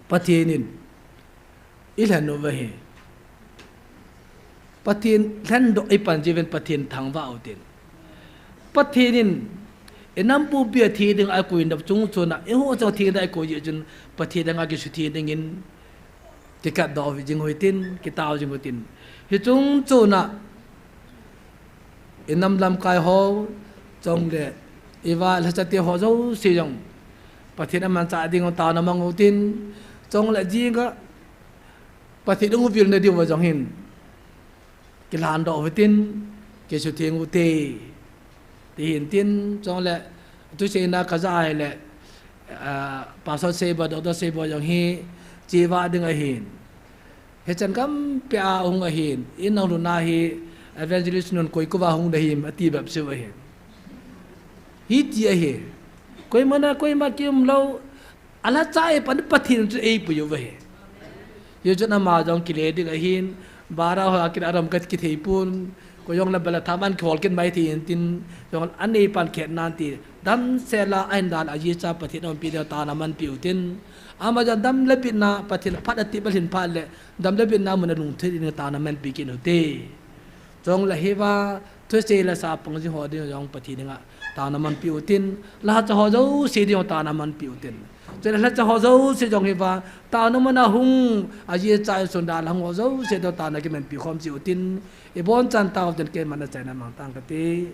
Pathen in ilhen uva hi. Pathen lhendoh ipan jiuvin Pathen thangvah utin. Pathen in inam pupi a thi ding a koi nau chungchon a, eiho chang thi ding a koi jeh chun Pathen dang a kisutheng dingin kikatdoh jing uhitin, kitao jing uhitin. Hiche chungchon a inam lamkai ho, chule iva lhacha te ho jouse jong Pathen amanchah ding taona mang utin, chule jinga Pathen hung vilna diuva jong hin kilhandoh utin, kisutheng ute, ti hintin, chule thuseina kaja ahile, ah, Pastor Seibo, Doctor Seibo jong hi cheva ding ahin. Hichan kampia hung ahin, inang lhun a hi Evangelist nun koi koma hung nahim ati bep seh ahin. Hiti ahi. Koima na, koima kium lou, alhacha e pan Pathen chu eipui uva hi. Hichun ama jong kile ding ahin, bara ho akin aram kat kithei pon, koi jong la bela thaman kihol kin mai thei intin, jong anei pan khet nan ti, damsel a ahin dan a jicha Pathen aumpi ding taona manpi utin, ama jong dam le bitna Pathen phat ati bal hin phat le, dam le bitna mun a lungthim ding taona manpi kit ute. Chule hiva, thusei le sa pang jing ho ding jong Pathen dinga taona manpi utin, lhacha ho jouse ding taona manpi utin. Chule lhacha ho jouse jong hiva, taona mun a hung, ajicha in sun da la hung ho jouse ding taona kimanpi khom ji utin, ibonchan tao utin keiman achaina mang tang kate.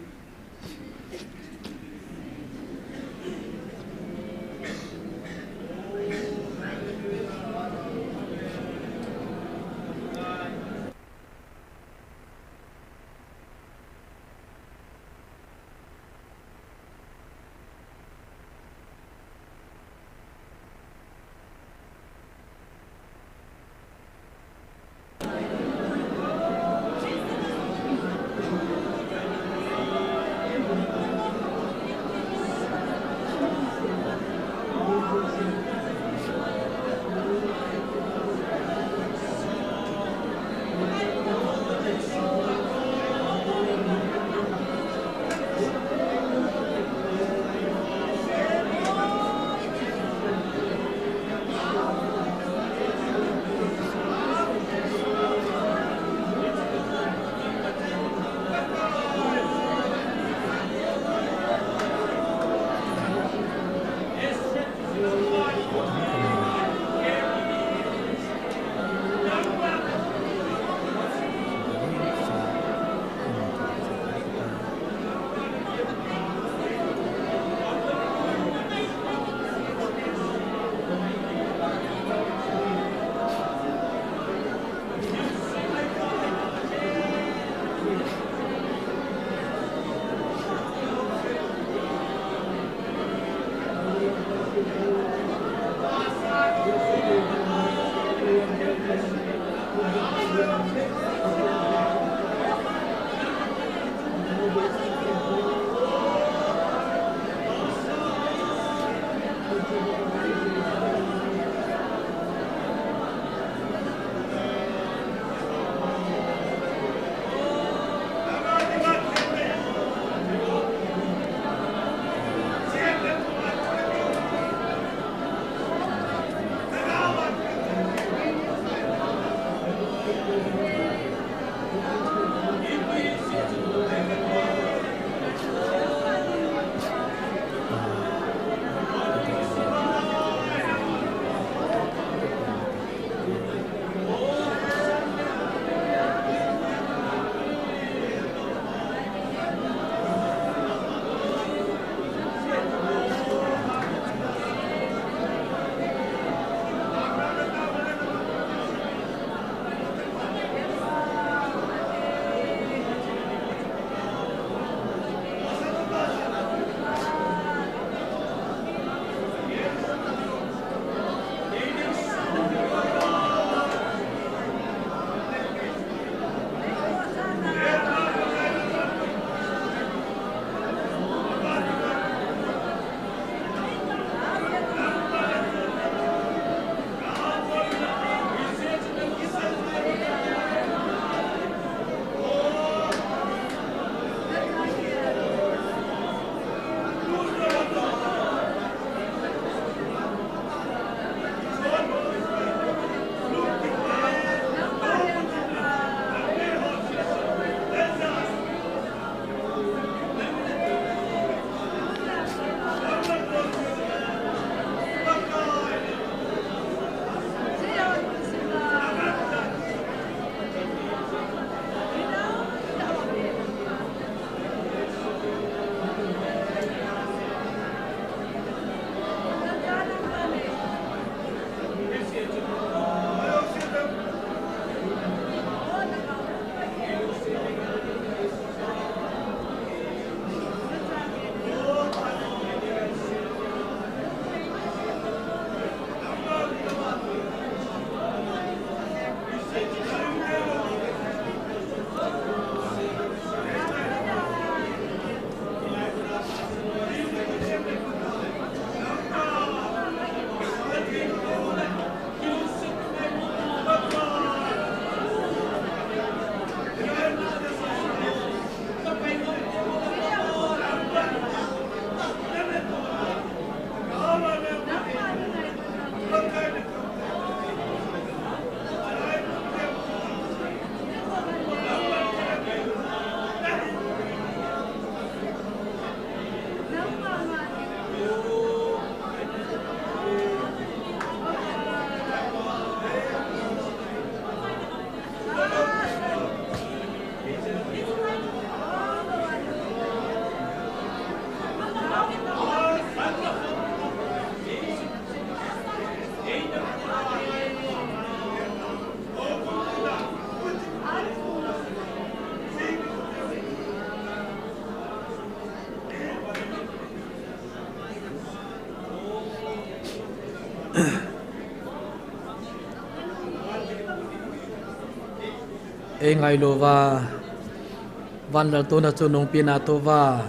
Ei ngailu va, vanlal tuna chu nungpi na tu va.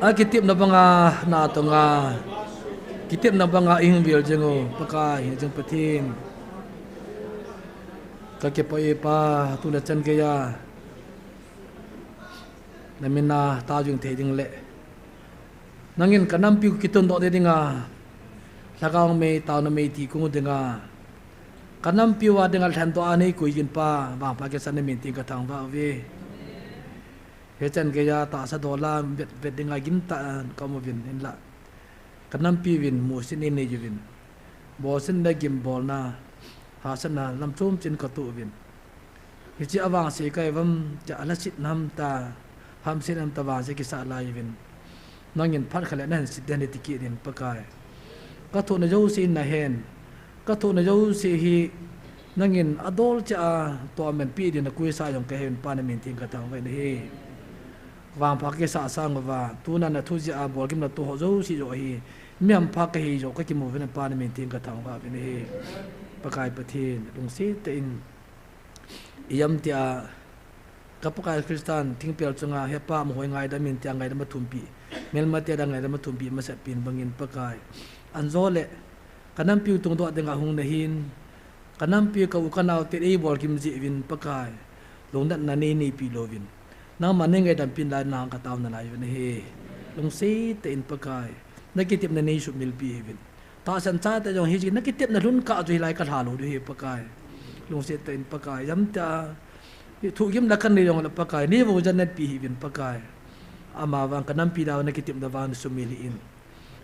A kitepna banga na tonga, kitepna banga ihung vil jing u, Pakai hing jing Pathen. Ka kipah e Pa, tuna chan geiya. Na min a tao jing thei ding le. Nangin ka nampiu kitun doh ding a. Lhagao mei, taona mei ti kung ding a. Ka nampiu a ding a lhen doh a nei koi jin Pa, vangpha kisa na min tin ka thangvah uve. Hichan geiya tahsa dola vet, vet ding a gim tah a ka um uvin hinla. Ka nampiu vin musit nei nei uvin. Bolsetna gimbolna, hahsatna lam chom chin ka tu uvin. Hiche a vangse ka i vam, cha a lhasetna ham ta, hamsetna ham ta vangse kisa lai uvin. Nangin phat khat le na hin sit den ti kit in Pakai. Ka thohna jouse in na hen. Ka thohna jouse hi nangin a dol cha a toh a men pi din na kuisa jong ka hen Pa na min tin ka thangvah in ahi. Vangpha kisa sang uva, tuna na thu jeh a bolgimna tu ho jouse joh hi, mi hampha ka hi joh ka kimu uvin Pa na min tin ka thangvah uvin ahi. Pakai Pathen, lungset tah in, i jam tia, ka Pakai Christian, thingpel chunga, he Pa, mo hoi ngaidam in tia ngaidam a thumpi, melma tia da ngaidam a thumpi, masat pin bangin Pakai. Anjo le, ka nampiu tungdoh ding a hung na hin, ka nampi ka u ka nau te ei bolgim jeh uvin Pakai. Lungnatna nei neipi louvin. Nangma nei ngaidam pin lai nang ka taona lai uvin ahi. Lungset tah in Pakai. Na kitepna nei sumil pi uvin. Tahsan chate jong hiche na kitepna lhun kah chu hilai ka lha lou diu ahi Pakai. Lungset tah in Pakai. Jam tia. Thuhgimna ka nei jong le Pakai. Nei vong jan na pi uvin Pakai. Ama vang ka nampi dau na kitepna vang sumil hih in.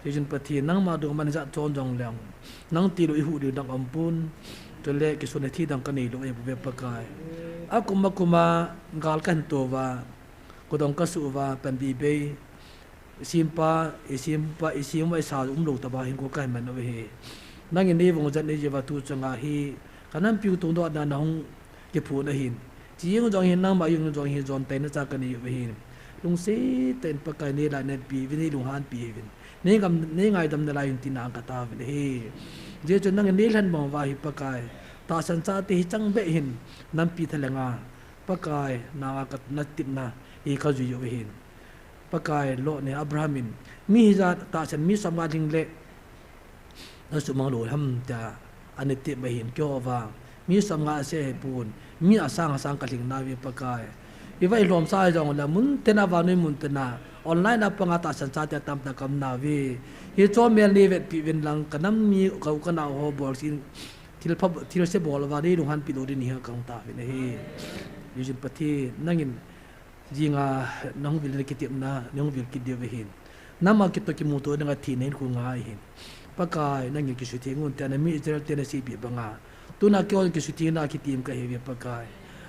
Hijin Pathen, nangma dungma ni jat chon jong leng. Nang tilou i huh diu dang um pon. Chule kisun a thi dang ka nei lou ahi bou ve Pakai. A kum a kum a gal ka hin to uva. Kudong ka su uva, pan bi bei. I simpa, i simpa, i sim uva i sa um lou taba hin ko ka hin man uva hi. Nangin nei vong jan nei jiuva tu chunga hi. Ka nampiu tungdoh na na hung kiphut na hin. Chi jeng jong hin nangma jeng jong hin jon tai na cha ka nei uva hin. Lungset tah in Pakai nei la nei pi uvin nei lunghan pi uvin. Nei ngam, nei ngaidam na lai un tina ka taovin ahi. Jesu nangin nei lhan bang uva hi Pakai. Tahsan chate hi chang beh hin. Nampi thalheng a. Pakai, nanga ka na tepna. Hi ka jui uva hin. Pakai, Lot ne Abraham in. Mi hijat tahsan mi som nga ding le. Na sumang lou ham tia, ani tep ma hin keiho vang. Mi som nga ase hi pon, mi asang asang ka lhing nauve Pakai. I vai lom sa jong le mun tena vanui mun tena, online a panga tahsan chate tamtah ka um nauve. Hiche mel nei vetpi uvin lang ka nam mi ka u ka nau ho bolsin, thil pha, thilse bol uva nei lunghanpi lou ding hi ka hung taovin ahi. Hijin Pathen, nangin Jinga, na hung vil na kitepna, na hung vil kit diu ahin. Nama kitoh kimuto dinga thina hin khu ngai hin. Pakai, nangin kisutheng un tia na mi Israel te na seipeh banga. Tuna keiho kisuthengna kitim ka hi uve Pakai.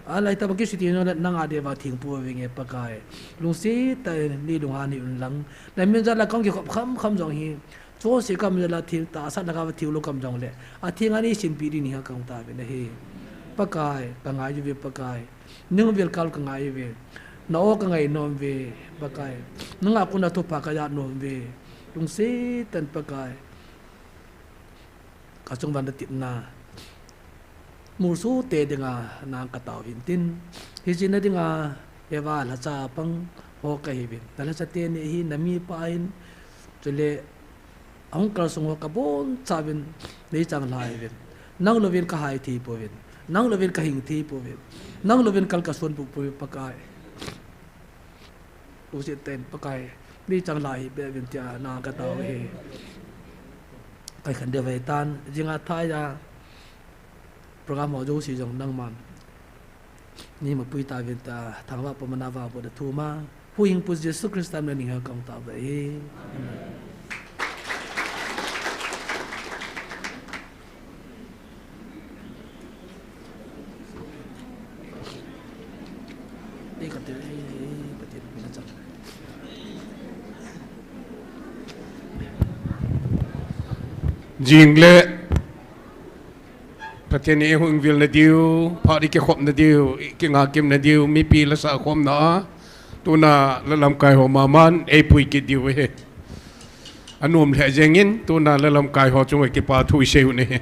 Alai tah bang kisutheng na nanga dei uva theng pou vinge Pakai. Lungset tah in nei lunghan hih un lang. Na min jal a ka hung kikhop kham kham jong hi. Chonse ka min jal a theng tahsa na ka va theng lou ka um jong le. Atheng a nei simpi ding hi ka hung taovin ahi. Pakai, ka ngai uve Pakai. Nei hung vil kal ka ngai uve. Na o ka ngai nom uve, Pakai. Nanga kona thupha ka ja nom uve. Lungset tah in Pakai. Ka chung uva na tepna. Molso te dinga nang ka tao hin tin. Hiche na dinga Eva lhacha pang ho ka hi uvin. Na lhacha teni hi na mipa hin. Chule Ahung kalsong ho ka boncha uvin, nei chang lha uvin. Nang louvin ka hai thei pouvin. Nang louvin ka hing thei pouvin. Nang louvin kal ka son pou pouvin Pakai. Lungset tah in Pakai. Nei chang lha hih beh uvin tia nang ka tao hi. Kai khan deu vai tan. Jinga thai a. Program ho jouse jong nangman. Nei mapui tauvin tia, thangvah pumna vangbohna thum a. Huhhingpu Jesu Christa min in ka hung taovin ahi. Amen. Ei ka te, ei, ei, Pathen, Pathen chang. Jing le Pathen in eihung vilna diu, phat i kikhopna diu, i kingaikimna diu, mipi lasa khomna a, tuna la lamkai ho maman, eipui kit diu ahi. Anom lheh jengin, tuna la lamkai ho chunga kipa thu i sei u ahi.